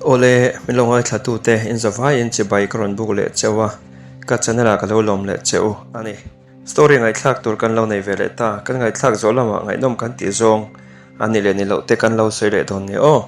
Awle, min lo ngaithlatute in zavaiin chibai ka rawn buk leh cheu a, ka channel ah ka lo lawm leh che u a ni. Story ngaihthlak tur kan lo nei ve leh ta, kan ngaihthlak zawh lamah ngaihnawm kan tih zawng a ni leh ni loh te kan lo sawi leh dawn nia aw.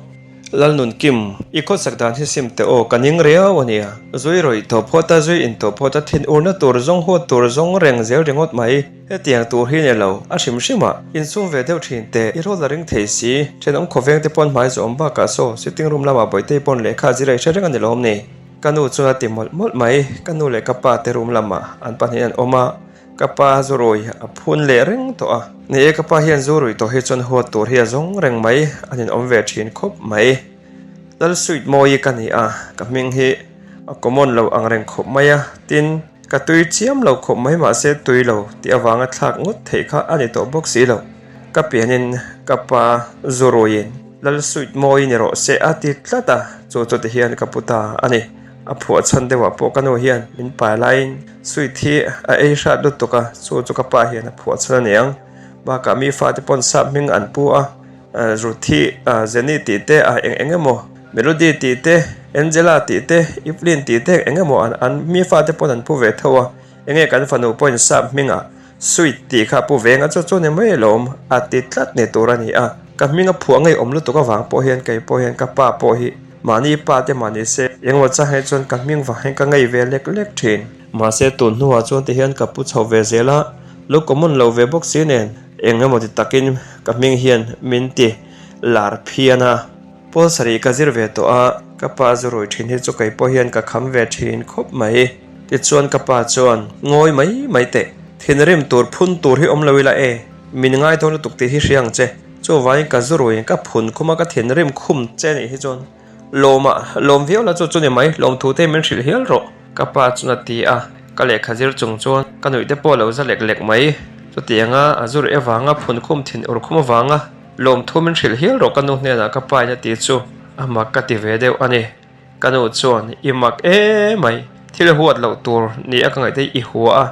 Lalnunkim, i khawsak dan hi sim teh aw, ka ning riau a nia. Zui rawih tawh phawt a, zui in tawh phawt a, thin urna tur zawng huat tur zawng reng zel ringawt mai. Hetiang tur hi ni lo, a hrim hrim a, insum ve deuh thin teh, i rawl a ring thei si. Thenawm khawveng te pawn hmai zawm bakah saw, sitting room lamah Bawihtei pawn lehkha a zir a i hre reng a ni lawm ni? Ka nu chuan a ti mawlh mawlh mai, ka nu leh ka pa te room lamah an pahnihin an awm a, ka pa zurui a phun leh reng tawh a. Ni e, ka pa hian zurui tawh hi chuan huat tur hi a zawng reng mai, an inawm ve thin khawp mai. Lal Sweet Mawi ka ni a, ka hming hi a common lo ang reng khawp mai a, tin, ka tui chiam lo khawp mai mahse tui lo tih avanga thlak ngawt theih kha a ni tawh bawk si lo. Ka pianin ka pa zuruiin Lal Sweet Mawi ni rawh se a ti tlat a, chu chu ti hian ka pu ta a ni. A phuah chhan deuhah pawh ka nu hian min pai laiin sweet hi a ei hrat lutuk a, chu chu ka pa hian a phuah chhan a ni ang. Bakah mi fate pawn sap hming an pu a, Ruthi, Jenny tih te, a eng eng emaw, Melody tih te, Angela tih te, Evelyn tih te eng emaw an mi fate pawn an pu ve tho a, enge kan fanu pawhin sap hmingah Sweet tih kha pu venga chu chu ni mai alawm a ti tlat ni tur a ni a, ka hming a phuah ngei awm lutuk avang pawh hian kei pawh hian ka pa pawh hi mahni pa te mah ni se engemaw chang hi chuan ka hming vang hian ka ngei ve lek lek thin. Mahse tun hnuah chuan ti hian ka pu chho ve zel a, lo common lo ve bawk si nen eng emaw ti takin ka hming hian min ti lar phian a. Pawl sarih ka zir ve tawh a, ka pa zu rui thin hi chu kei pawh hian ka kham ve thin khawp mai. Tichuan ka pa chuan, Ngawi mai mai teh, thinrim tur phun tur hi awm lo ila e, min ngai dawn lutuk tih hi hria ang che. Chuvangin ka zu ruiin ka phun khum a, ka thinrim khum che nih hi chuan lawmah lawm viau la chu chu ni mai, lawmthu te min hrilh hial rawh. Ka pa chuan a ti a, ka lehkha zir chung chuan ka nuih te pawh a lo za lek lek mai. Chutianga a zu ruih avanga phun khum thin ur khum avanga Lawmthu min hrilh hial rawh ka nu hnenah ka pa in a ti chu a mak ka ti ve deuh a ni. Ka nu chuan i mak e mai, thil huat loh tur ni a ka ngaih te hi i hua a,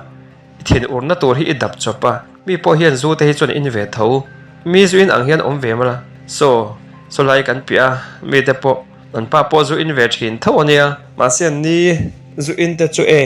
i thin urna tur hi i dap chawp a, mi pawh hian zu te hi chuan in ve tho, mi zu in ang hian awm ve mala, saw saw lai kan piah a, mi te pawh an pa pawh zu in ve thin tho a nia, mahse an ni zu in te chu e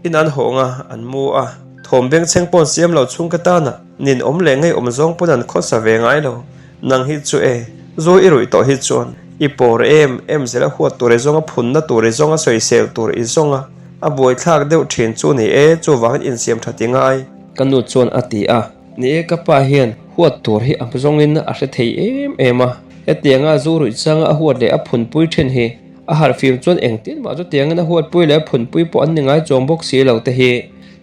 in an hawng a, an mu a, thawm bengchheng pawh an siam lo chhung ka tan a. Nin awm leh ngei awm zawng pawn an khawsa ve ngai lo. Nang hi chu e, zu i ruih tawh hi chuan i pawr em em zel a huat tur i zawng a, phunna tur i zawng a, sawisel tur i zawng a, a buaithlak deuh thin chu ni e, chuvangin insiam tha ti ngai. Ka nu chuan a ti a, ni e ka pa hian huat tur hi a zawngin a hre thei em em a, hetianga zu ruih changa a huat leh a phunpui thin hi a harhfim chuan engtin mah chutiangin a huatpui leh a phunpui pawh an ni ngai chuang bawk si lo te hi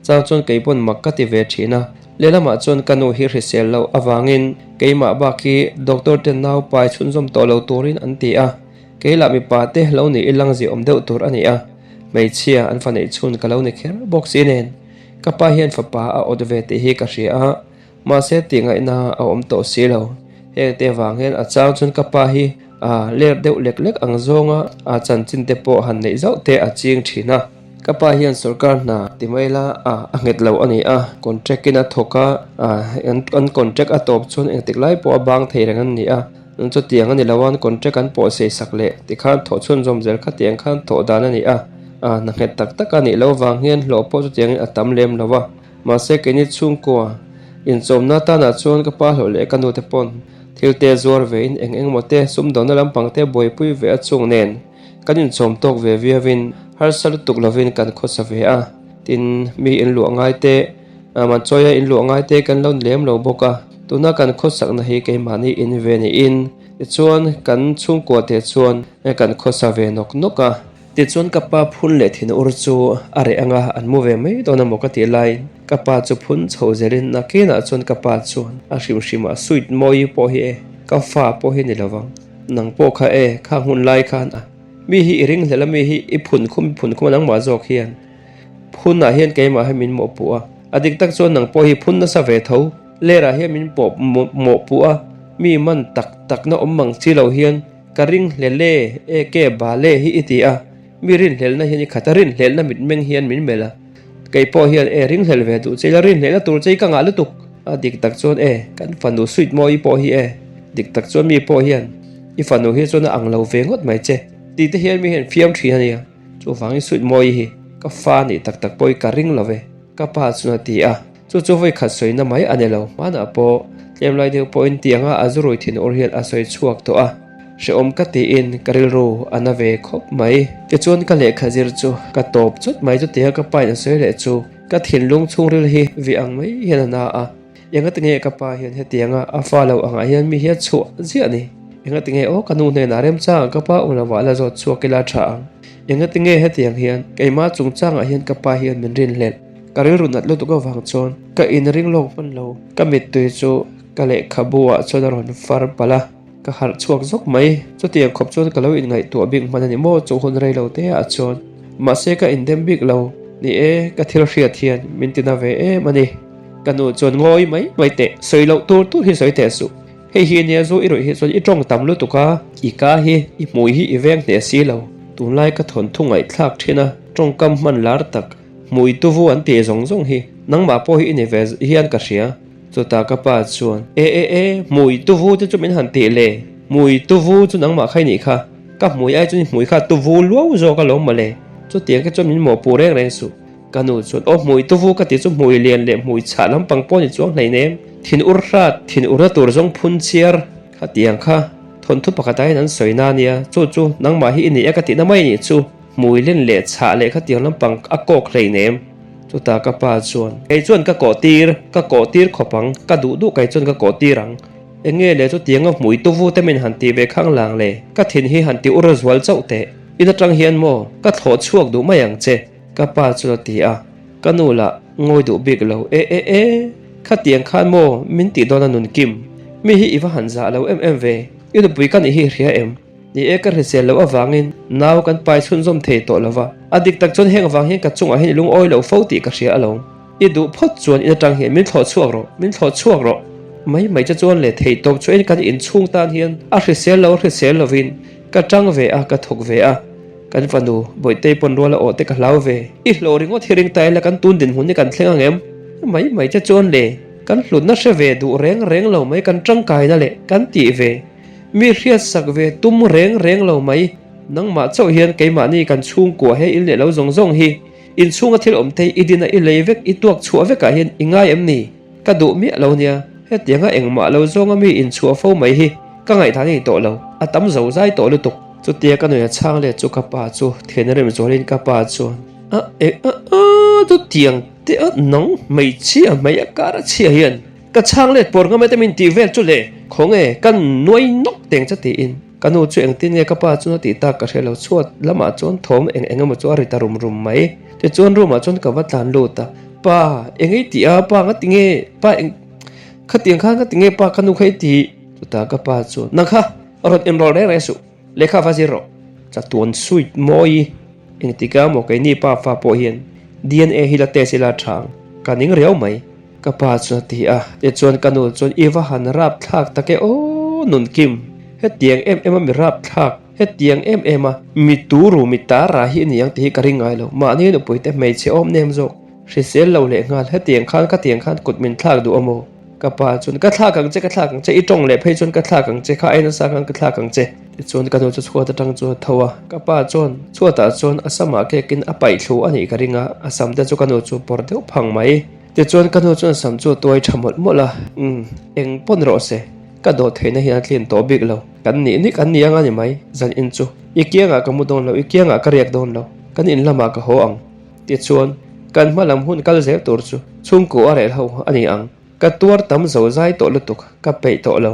chang chuan kei pawn mak ka ti ve thin a. Lehlamah chuan ka nu hi hrisel loh avangin keimah bak hi doctor ten nau pai chhunzawm tawh lo turin an ti a, keilah mipa te lo ni ilang ziaawm deuh tur a ni a, hmeichhia an fa neih chhun ka lo ni kher bawk si nen ka pa hian fapa a awt ve tih hi ka hria a, mahse tih ngaihna a awm tawh si lo. Heng te vang hian a chang chuan ka pa hi a ler deuh lek lek ang zawnga a chanchin te pawh han neih zauh te a ching thin a. Ka pa hian sorkar hna ti mai la a a nghet lo a ni a, contract in a thawk a, an contract a tawp chuan engtik lai pawh a bang thei reng an ni a, chutiang a ni lo a, an contract an pawh sei sak leh tikhan thawh chhunzawm zel kha tiang khan thawh dan a ni a, a hna nghet tak tak a nih loh vang hian hlawh pawh chutiangin a tam lem lo a, mahse keini chhungkua inchawmna tanah chuan ka pa hlawh leh ka nute pawn thil te zuar ve in eng engemaw te sumdawnna lampang te buaipui ve a chung nen. Kan inchawm tawk ve viauin harsa lutuk lovin kan khawsa ve a, tin mi in luah ngai te, Manchawia in luah ngai te kan lo ni lem lo bawk a, tuna kan khawsakna hi keimahni in ve niin tichuan kan chhungkua te chuan kan khawsa ve nawk nawk a. Tichuan ka pa phun leh thin ur chu a reh anga an mu ve mai dawn amaw ka tih laiin ka pa chu phun chho zelin nakinah chuan ka pa chuan a hrim hrimah sweet mawi pawh hi e, ka fa pawh hi ni lovang. Nang pawh kha e, kha hmun lai khan a. Mi hi i ring hlel a, mi hi i phun khum i phun khum a nangmah zawk hian. Phunah hian keimah hi min mawhpuh a. A dik tak chuan nang pawh hi phun nasa ve tho. Lerah hian min pawh mawhpuh a, mi man tak takna awm mang chi lo hian ka ring hlel e, e ke bale hi i ti a. Mi rinhlelna hian i khat a, rinhlelna mitmeng hian min melh a. Kei pawh hian e ringhlel ve duh che ila, rinhlelna tur che i ka ngah lutuk. A dik tak chuan e, kan fanu sweet mawi pawh hi e, dik tak chuan mi pawh hian i fanu hi chuan a ang lo ve ngawt mai che. Ti te hian mi hian fiam thin a nia. Chuvangin suit mawi hi ka fa nih tak tak pawh hi ka ring lo ve, ka pa chuan a ti a. Chu chu vawi khat sawina mai a ni lo. Hmanah pawh tlem lai deuh pawhin tianga a zu rui thin ur hian a sawi chhuak tawh a. Hrehawm ka tiin ka rilru a na ve khawp mai. Tichuan ka lehkha zir chu ka tawp chawt mai chutia ka pain a sawi leh chu ka thinlung chhungril hi vih ang mai hian a na a. Engatinge ka pa hian hetianga a fa lo angah hian mi hi a chhuah ziah ni? Engatinge aw ka nu hnenah remchangah ka pa awm lovah la zawt chhuak ila tha ang? Engatinge hetiang hian keimah chungchangah hian ka pa hian min rinhlelh? Ka rilru nat lutuk avang chuan ka inring lawk hman lo. Ka mittui chu ka lehkhabu ah chuan a rawn far palh a, ka harh chhuak zawk mai. Chutiang khawp chuan ka lo inngaihtuah bik hman a ni maw chu hun rei lo te ah chuan. Mahse ka indem bik lo. Ni e, ka thil hriat hian min tina ve em a ni. Ka nu chuan ngawi mai mai teh, sawi loh tur tur hi sawi teh suh. Hei hi nia zu i ruih hi chuan i tawng tam lutuk a, i ka hi i hmui hi i veng hneh si lo. Tunlai ka thawnthu ngaihthlak thin a, tawngkam hman lar tak, hmui tuvu an tih zawng zawng hi nangmah pawh hi i ni ve hian ka hria. Chutah ka pa chuan, E e e, hmui tuvu te chu min han tih le, hmui tuvu chu nangmah kha i nih kha, ka hmui ai chuan i hmui kha tuvu luau zawk alawm mawle, chutiang te chuan min mawhpuh reng reng suh. Ka nu chuan, Aw hmui tuvu ka ti chu hmui lian leh hmui chhah lampang pawh ni chuang hleinem, thin ur hrat, thin urna tur zawng phun chiar kha tiang kha thawnthu pakhat ah hian an sawi na nia, chu chu nangmah hi i ni e ka tihna mai nih chu, hmui len leh chhah leh kha tiang lampang a kawk hleinem. Chutah ka pa chuan, Kei chuan ka kawh tir, ka kawh tir khawp ang, ka duh duh kei chuan ka kawh tir ang. Eng nge le chutianga hmui tuvu te min han tih ve khang lang le, ka thin hi han ti ur zual chauh teh, in atang hian maw ka thlawh chhuak duh mai ang che. Ka pa chuan a ti a, ka nu lah ngawi duh bik lo, E e e, khatiang khan maw min tih dawn a nun kim, mi hi i va han zah lo em em ve, i nupui ka nih hi i hria em? Ni e ka hrisel loh avangin nau kan pai chhunzawm thei tawh lo va, a dik tak chuan heng avang hian ka chungah hian i lungawi lo fo tih ka hria alawm. I duh phawt chuan in atang hian min thlawh chhuak rawh, min thlawh chhuak rawh. Mai mai che chuan leh thei tawp chuan kan inchhung tan hian a hrisel lo hrisel lovin ka tang ve a, ka thawk ve a. Kan fanu, Bawihtei pawn rual a awh te ka hlau ve. I hlawh ringawt hi ring ta ila kan tun dinhmun hi kan thleng ang em? Mai mai che chuan le, kan hlutna hre ve duh reng reng lo mai kan tangkaina leh kan tih ve. Mi hriatsak ve tum reng reng lo mai. Nangmah chauh hian keimahni kan chhungkua he in leh lo zawng zawng hi inchhunga thil awm thei i dina i lei vek i tuak chhuah vekah hian i ngai em ni? Ka duh miah lo nia, hetianga engmah lo zawnga mi inchhuah fo mai hi ka ngaihdan a ni tawh lo, a tam zo zai tawh lutuk. Chutia ka nuih a chhang let chu ka pa chu thian a rem zualin ka pa chuan a e a a chutiang te a nang hmeichhia hmei a kar a chhia hian ka chhang let pawr ngam e te min tih vel chu le khawnge ka nuai nawk teng che tiin ka nu chu engtin nge ka pa chuan a tih tak ka hre lo chhuat lamah chuan thawm eng eng emaw chu a ri ta rum rum mai tichuan room ah chuan ka va tlan lut a pa eng ei tih a pa nga ti nge pa eng khatiang khan nga ti nge pa ka nu kha i tih chutah ka pa chuan nang kha rawn inrawlh reng reng suh lehkha va zir rawh chatuan suit mawi engtika maw keini pa fa pawh hian D_N_A hi la test ila tha ang ka ning riau mai. Ka pa chuan a ti a, tichuan ka nu chuan i va han rap thlak tak e aw Nunkim, hetiang em em a mi rap thlak, hetiang em em a mi turu mi tara hi a ni ang tih hi ka ring ngai lo, mahni nupui te hmeichhe awm nem zawk, hrisel lo leh nghal, hetiang khan ka tiang khan kut min thlak duh a maw? Ka pa chuan ka thlak ang che, ka thlak ang che, i tawng leh phei chuan ka thlak ang che, kha ai nasa khan ka thlak ang che. Tichuan ka nu chu chhuat atang chuan a tho a, ka pa chuan chhuatah chuan a samah kekin a paih thlu a nih ka ring a, a sam te chu ka nu chu pawr deuh phang mai. Tichuan ka nu chuan sam chu a tuai tha mawlh mawlh a, Umm, eng pawn rawh se, ka dawh theihna hian a tlin tawh bik lo, kan nih nik an ni ang a ni mai, zan in chu i kiangah ka mu dawn lo, i kiangah ka riak dawn lo, kan in lamah ka haw ang. Tichuan kan hma lam hun kal zel tur chu chhungkaw a rel ho a ni ang, ka tuar tam zo zai tawh lutuk, ka peih tawh lo.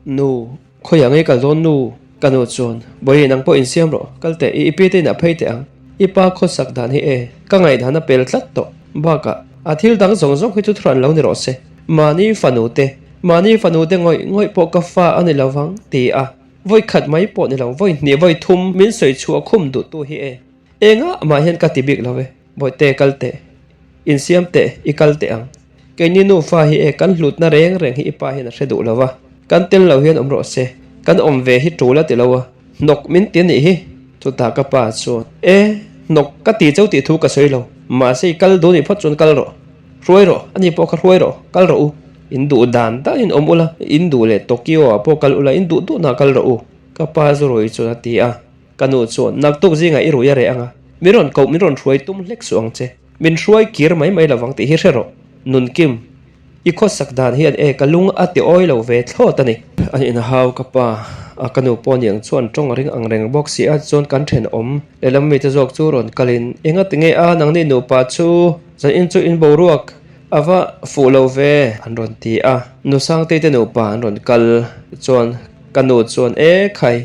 Nu, khawiah ngei kal dawn nu? Ka nu chuan, Bawihi nang pawh insiam rawh, kal teh, i pi te inah phei teh ang. I pa khawsak dan hi e, ka ngaihdan a pel tlat tawh. Bakah, a thil dang zawng zawng hi chu thuran lo ni rawh se. Mahni fanu te, mahni fanu te ngawih ngawih pawh ka fa a ni lo vang, ti a, vawi khat mai pawh ni lo, vawi hnih vawi thum min sawi chhuah khum duh tu hi e. Engah mah hian ka ti bik lo e, Bawihte kal teh, insiam teh, i kal teh ang. Keini nufa hi e kan hlutna reng reng hi i pa hian a hre duh lo va, kan tel lo hian awm rawh se, kan awm ve hi tul a ti lo a, hnawk min ti a nih hi. Chutah ka pa chuan, E, hnawk ka ti chauh tih thu ka sawi lo, mahse i kal duh nih phawt chuan kal rawh, hruai rawh, ani pawh kha hruai rawh, kal rawh u, in duh dan danin awm ula, in duh leh Tokyo ah pawh kal ula, in duh duhnah kal rawh u, ka pa zu rawi chuan a ti a. Ka nu chuan, Naktuk zingah i rui a reh ang a, min rawn koh min rawn hruai tum hlek suh ang che. Min hruai kir mai mai lovang tih hi hre rawh. Nunkim, i khawsak dan hian e ka lung a ti awi lo ve thlawt a ni. An inhau ka pa a ka nu pawh niang chuan tawng a ring ang reng bawk si a, chuan kan thenawm lehlam mite zawk chu rawn kalin, Engati nge a nangni nupa chu zan in chu in boruak a va fuh lo ve an rawn ti a. Nu Sangtei te nupa an rawn kal chuan ka nu chuan E khai,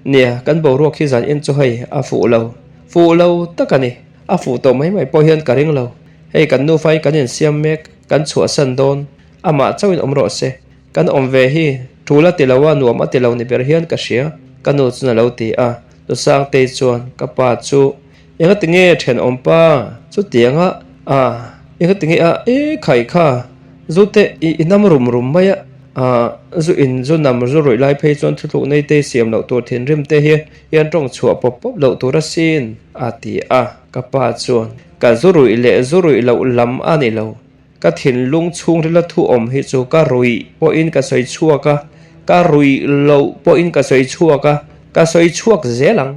nia kan boruak hi zan in chu hei a fuh lo, fuh lo tak a ni. A fuh tawh mai mai pawh hian ka ring lo. Hei kan nufa hi kan insiam mek, kan chhuahsan dawn. Amah chauhin awm rawh se. Kan awm ve hi tul a ti lo a, nuam a ti lo ni ber hian ka hria, ka nu chuan a lo ti a. Nu Sangtei chuan ka pa chu, Engati nge thenawm pa chutianga a, engati nge a, e khai kha, zu te i nam rum rum mai a, a zu in zu nam zu ruih lai phei chuan thuthluk nei te siam loh tur thinrim te hi hian tawng chhuah pawp pawp loh tur asin a ti a, ka pa chuan ka zu ruih leh zu ruih loh lam a ni lo, ka thinlung chhungrila thu awm hi chu ka ruih pawhin ka sawi chhuak a, ka ruih loh pawhin ka sawi chhuak a, ka sawi chhuak zel ang.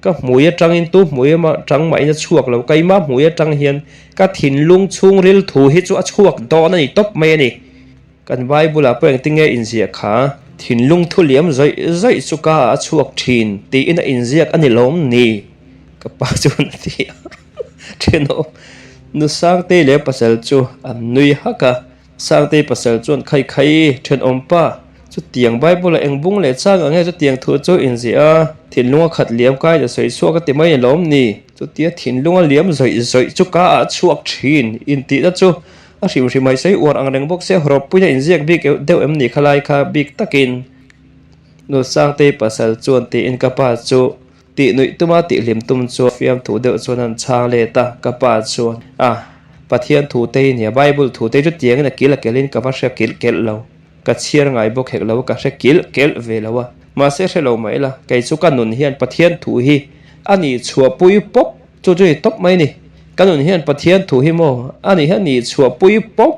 Ka hmui atangin tu hmui atang mahin a chhuak lo, keimah hmui atang hian ka thinlung chhungril thu hi chu a chhuak dawn a ni tawp mai a ni. Kan Bible ah pawh engtin nge inziah kha? Thinlung thu liam zawih zawih chu ka ah a chhuak thin tiin a inziak a ni lawm ni? Ka pa chuan a ti a, thenawm nu Sangtei leh pasal chu an nui hak a, Sangtei pasal chuan khai khai thenawm pa chutiang Bible ah eng bung leh chang ang nge chutiang thu chu inziah a, thinlung a khat liam kai la sawi chhuak a ti mai ni lawm ni? Chutia thinlung a liam zawih zawih chu ka ah a chhuak thin intihna chu A hrim hrim mai sawi uar ang reng bawk sia hrawppuina inziak bik deuh em ni khalai kha bik takin Nu Sangtei pasal chuan tiin ka pa chu tih nuih tuma tih hlim tum chuan fiamthu deuh chuan an chhang let a, ka pa chuan a Pathian thu te hi nia Bible thu te hi chu tiangin a kil a kelhin ka va hre kilh kelh lo ka chhiar ngai bawk hek lo ka hre kilh kelh ve lo a mahse hre lo mai la kei chu ka nun hian Pathian thu hi a nih chhuahpui pawp Chu chu i tawp mai ni. Ka nun hian Pathian thu hi maw a nih hian nih chhuahpui pawp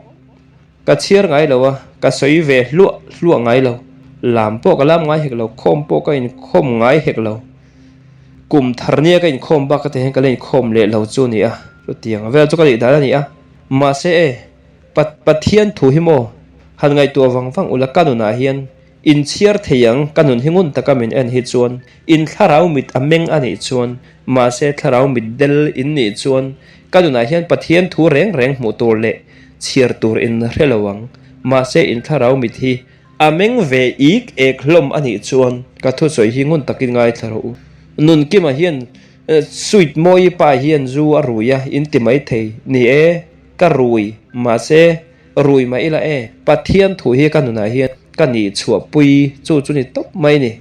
ka chhiar ngai lo a, ka sawi ve hluah hluah ngai lo. Lam pawh ka lam ngai hek lo, khawm pawh ka inkhawm ngai hek lo. Kum thar nia ka inkhawm bak ka ti hian ka la inkhawm leh lo chu a ni a, chutiang vel chu ka nih dan a ni a. Mahse e, Pathian thu hi maw han ngaihtuah vang vang ula ka nunah hian Inchhiar thei ang, ka nun hi ngun taka min en hi chuan in thlarau mit a meng a nih chuan, mahse thlarau mit del in nih chuan ka nunah hian Pathian thu reng reng hmuh tur leh chhiar tur in hre lo ang, mahse in thlarau mit hi a meng ve ik ek hlawm a nih chuan ka thusawi hi ngun takin ngaithla rawh u. Nunkima hian Sweet Mawi pa hian zu a rui a in ti maithei, ni e, ka rui, mahse Rui mah ila e, Pathian thu hi ka nunah hian ka nih chhuahpui chu chu ni tawp mai ni.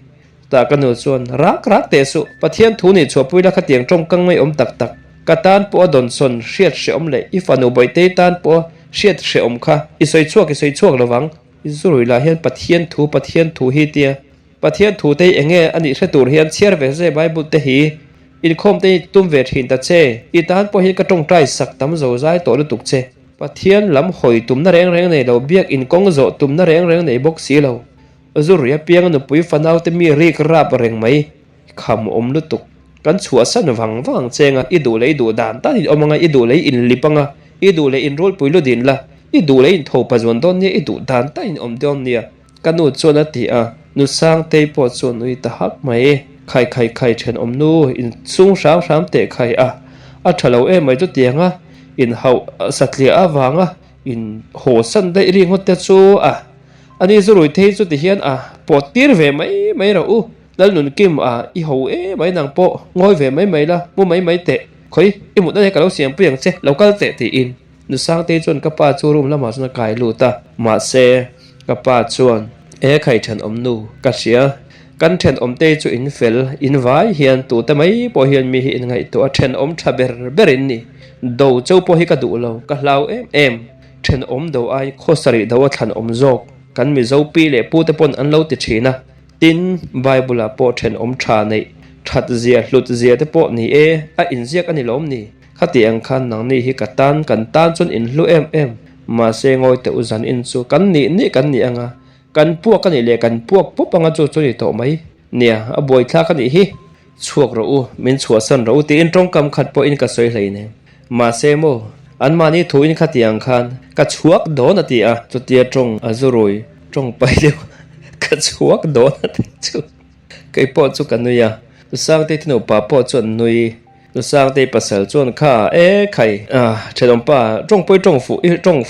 Tah ka nu chuan, Rak rak teh suh, Pathian thu nih chhuahpui la khatiang tawngkang mai awm tak tak. Ka tan pawh a dawnsawn hriat hrehawm leh i fanu Bawihtei tan pawh a hriat hrehawm kha i sawi chhuak i sawi chhuak lovang. I zu rui lah hian Pathian thu Pathian thu hi tia Pathian thu te hi enge a nih hre tur hian chhiar ve se Bible te hi inkhawm te hi tum ve thin ta che. I tan pawh hian ka tawngtai sak tam zo zai tawh lutuk che. Pathian lam hawi tumna reng reng nei lo, biak inkawng zawh tumna reng reng nei bawk si lo. Zu rui apianga nupui fanaute mi rik rap reng mai kham awm lutuk. Kan chhuahsan vang vang ang che anga i duh leh i duh dan dan in awm anga i duh leh i inlip anga i duh leh inrulpui lu din la, i duh leh inthopa zuan dawn nia, i duh dan dan in awm dawn nia. Ka nu chuan a ti a, nu Sangtei pawh chuan nui ta hak mai. Khai khai khai thenawm nu in sung hram hram teh khai a, a tha lo em mai chutiang a, in hauh satliah avanga in haw san daih ri ngawt te chu a, ani zu rui thei chu ti hian a pawt tir ve mai mai rawh u, Lalnunkim a i ho em mai nang pawh ngawi ve mai mai la, mu mai mai teh, khawi i mutna hi ka lo siampui ang che, lo kal teh tiin. Nu Sangtei chuan ka pa chu room lamah chuan a kai lut a, mahse ka pa chuan, E khai thenawm nu, ka hria, kan thenawm te chu in fel, in vai hian tute mai pawh hian mi hi in ngaihtuah a, thenawm tha ber ber in ni, do cheu pawh hi ka duh lo, ka hlau em em, thenawm do ai khaw sarih do a thlan awm zawk, kan Mizo pi leh pu te pawn an lo ti thin a, tin Bible ah pawh thenawm tha neih that zia hlut zia te pawh ni e, a inziak a ni lawm ni? Khati ang khan nangni hi ka tan, kan tan chuan in hlu em em. Mahse ngawi teh u zan in chu kan nih nih kan nih anga, kan puak a nih leh kan puak pup anga chu chu ni tawh mai. Nia, a buaithlak a nih hi. Chhuak rawh u, min chhuahsan rawh u tiin tawngkam khat pawhin ka sawi hleinem. Mahse maw, anmahni thuin khatiang khan ka chhuak dawn a ti a, chutia tawng a zu rui tawng pai deuh ka chhuak dawn a ti chu kei pawh chu ka nui a, Nusangtei te nupa pawh chu an nui. Nusangtei pasal chuan kha e khai thenawmpa tawng pawi tawng fuh i tawng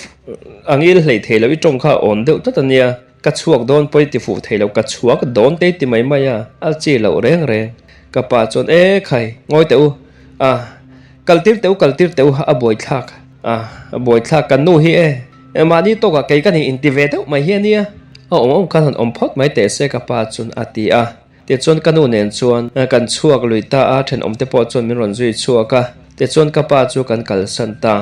a ngil hlei thei lo i tawng kha a awn deuh tlat a nia, ka chhuak dawn pawi ti fuh thei lo ka chhuak dawn te ti mai mai a, a chi loh reng reng. Ka pa chuan e khai ngawi teh u a. Kal tir teh u, kal tir teh u, a buaithlak a, a buaithlak kan nu hi e, mahni tawkah kei ka nih inti ve deuh mai hi a nia, a awm awm khan han awm phawt mai teh se ka pa chuan a ti a, tichuan ka nu nen chuan kan chhuak lui ta a, thenawm te pawh chuan min rawn zui chhuak a, tichuan ka pa chu kan kalsan ta.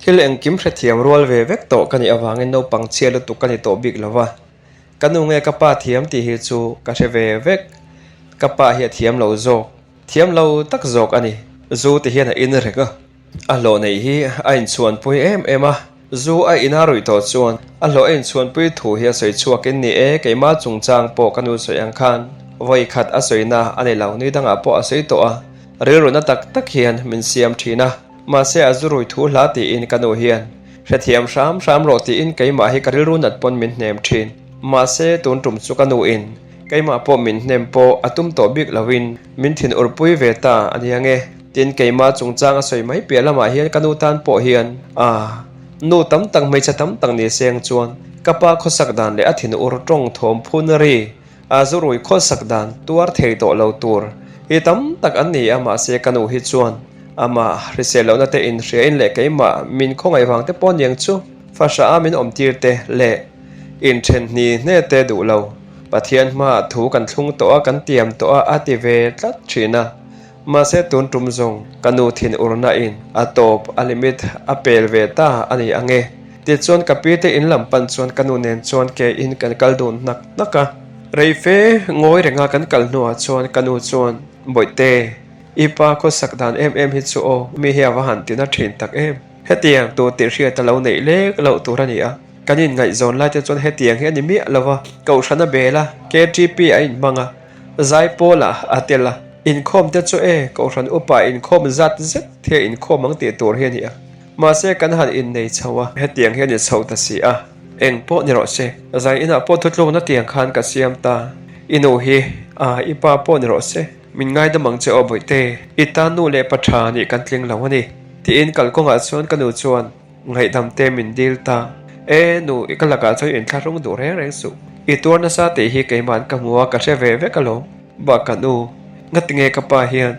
Thil engkim hrethiam rual ve vek tawh ka nih avangin naupang chhia lutuk ka ni tawh bik lo va, ka nu nge ka pa thiam tih hi chu ka hre ve vek, ka pa hi a thiam lo zawk. Thiam lo tak zawk a ni. Zu ti hian a in reng a, a hlawh neih hi a inchhuanpui em em a. Zu a ina ruih tawh chuan a hlawh a inchhuanpui thu hi a sawi chhuakin ni e, keimah chungchang pawh ka nu sawi ang khan vawi khat a sawina a ni lo, ni dangah pawh a sawi tawh a, rilruna tak tak hian min siam thin a. Mahse a zu rui thu hla tiin ka nu hian hrethiam hram hram rawh tiin keimah hi ka rilru nat pawn min hnem thin. Mahse tun tum chu ka nu in Keimah pawh min hnem pawh a tum tawh bik loin min thin urpui ve ta a nia nge. Tin, keimah chungchang a sawi mai piah lamah hian ka nu tan pawh hian a nu tam tak hmeichhe tam tak ni seng chuan ka pa khawsak dan leh a thin ur tawng thawm phun ri a zurui khawsak dan tuar thei tawh lo tur hi tam tak an ni a mahse ka nu hi chuan amah hrisel lohna te inhriain leh keimah min khawngaih vang te pawh niang chu fahrah a min awmtir te leh Inthen hni hne te duh lo. Pathian hmaah thu kan thlung tawh a, kan tiam tawh a, a ti ve tlat thin a. Mahse tun tum zawng ka nu thin urna in a tawp, a limit a pel ve ta a ni ang e. Tichuan ka pi te in lam pan chuan ka nu nen chuan ke in kan kal dun hnak hnak a. Rei fe ngawi renga kan kal hnuah chuan ka nu chuan, Bawihte, i pa khawsak dan em em hi chu aw, mi hi a va han tina thin tak em. Hetiang tur tih hriat a lo neih lek loh tur a ni a. Kan inngaihzawn lai te chuan hetiang hi a ni miah lo va, Kohhran a bel a, KTP a inhmang a, Zaipawl ah a tel a, inkhawm te chu e, Kohhran upa inkhawm zat zet hi a inkhawm ang tih tur hi a ni a. Mahse kan han innei chho a, hetiang hi a ni chho ta si a, eng pawh ni rawh se, zai inah pawh thutlukna tiang khan ka siam ta, i nu hi a, i pa pawh ni rawh se, min ngaidam ang che aw Bawihte, i tan nu leh pa tha nih kan tling lo a ni, tiin kalkawngah chuan ka nu chuan Ngaihdam te min dil ta. E nu, i ka lakah chuan inthlahrung duh reng reng suh. I tuar nasa tih hi keima'n ka hmu a, ka hre ve vek alawm. Bakah nu, ngatinge ka pa hian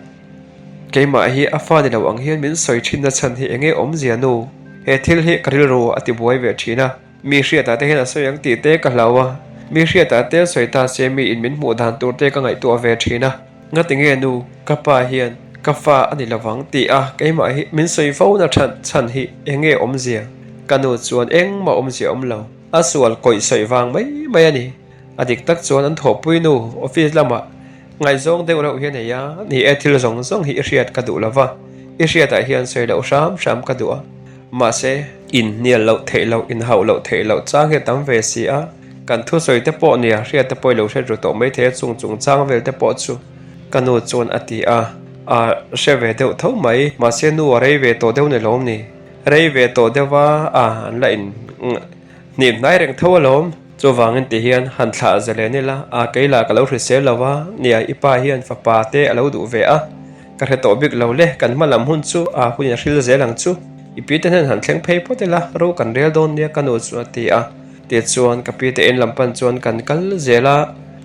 keimah hi a fa ni lo ang hian min sawi thin na chhan hi enge awmzia nu? He thil hi ka rilru a ti buai ve thin a, mi hriatah te hian a sawi ang tih te ka hlau a, mi hriatah te sawi ta se miin min hmuh dan tur te ka ngaihtuah ve thin a. Ngatinge nu, ka pa hian ka fa a ni lovang tih a keimah hi min sawi fo na that chhan hi enge awmzia? Ka nu chuan engmah awmzia awm lo, a sual kawih sawi vang mai mai a ni. A dik tak chuan an thawhpui nu office lamah ngaihzawng deuh reuh hi a nei a, ni e thil zawng zawng hi i hriat ka duh lova, i hriatah hian sawi loh hram hram ka duh a, mahse, inhnial loh theih loh, inhauh loh theih loh chang hi a tam ve si a. Kan thusawi te pawh nia, hriat te pawh i lo hret ru tawh maithei a, chung chung chang vel te pawh chu ka nu chuan a ti a, a hre ve deuh tho mai, mahse nu a rei ve tawh deuh ni lawm ni, rei ve tawh deuh a, a an la in hnim hnai reng tho alawm, chuvangin ti hian han thlah zalen ila, a kei lah ka lo hrisel lo a, nia i pa hian fapa te a lo duh ve a. Ka hre tawh bik lo le, kan hma lam hun chu a hun in a hril zel ang chu. I pi te hnen han thleng phei phawt ila, ro kan rel dawn nia ka nu chuan a ti a. Tichuan ka pi te in lam pan chuan kan kal zel a,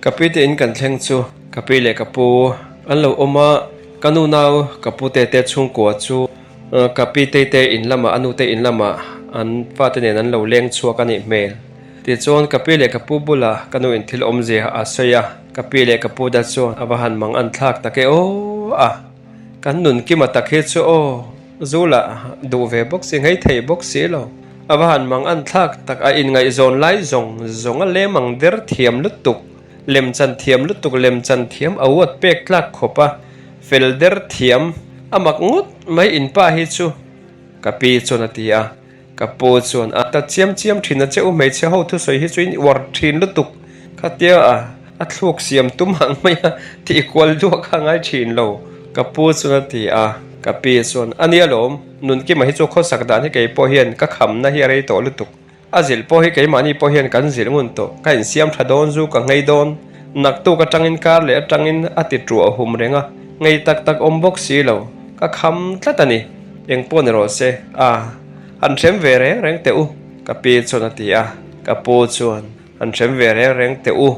ka pi te in kan thleng chu ka pi leh ka pu an lo awm a, ka nu nau ka pu te te chhungkua chu ka pi te te in lamah a nu te in lamah an fate nen an lo leng chhuak a nih hmel. Tichuan ka pi leh ka pu bulah ka nu in thil awmzia a sawi a. Ka pi leh ka pu dat chuan a va han mang an thlak tak e aw a, kan nun kima tak hi chu aw zu lah duh ve bawk si ngei thei bawk si lo, a va han mang an thlak tak a inngaihzawn lai zawng zawng a lem ang der thiam lutuk, lem chan thiam lutuk lem chan thiam a uat pek tlak khawp a fel der thiam a mak ngawt mai in pa hi chu ka pi chuan a ti a. Ka pu chuan a ta chiam chiam thin a che u hmeichhe ho thusawi hi chu in uar thin lutuk kha tia a. A thluk siam tum ang mai a, tih kual duah kha a ngai thin lo, ka pu chuan a ti a. Ka pi chuan, A nia lawm, Nunkima hi chu khawsak dan hi kei pawh hian ka khamna hi a rei tawh lutuk. A zilh pawh hi keimahni pawh hian kan zilh ngun tawh, ka insiam tha dawn zu ka nghei dawn, naktuk atangin kar leh atangin a ti tuah hum reng a, ngei tak tak awm bawk si lo, ka kham tlat a ni, eng pawh ni rawh se, a han hrem ve reng reng teh u, ka pi chuan a ti a, ka pu chuan han hrem ve reng reng teh u,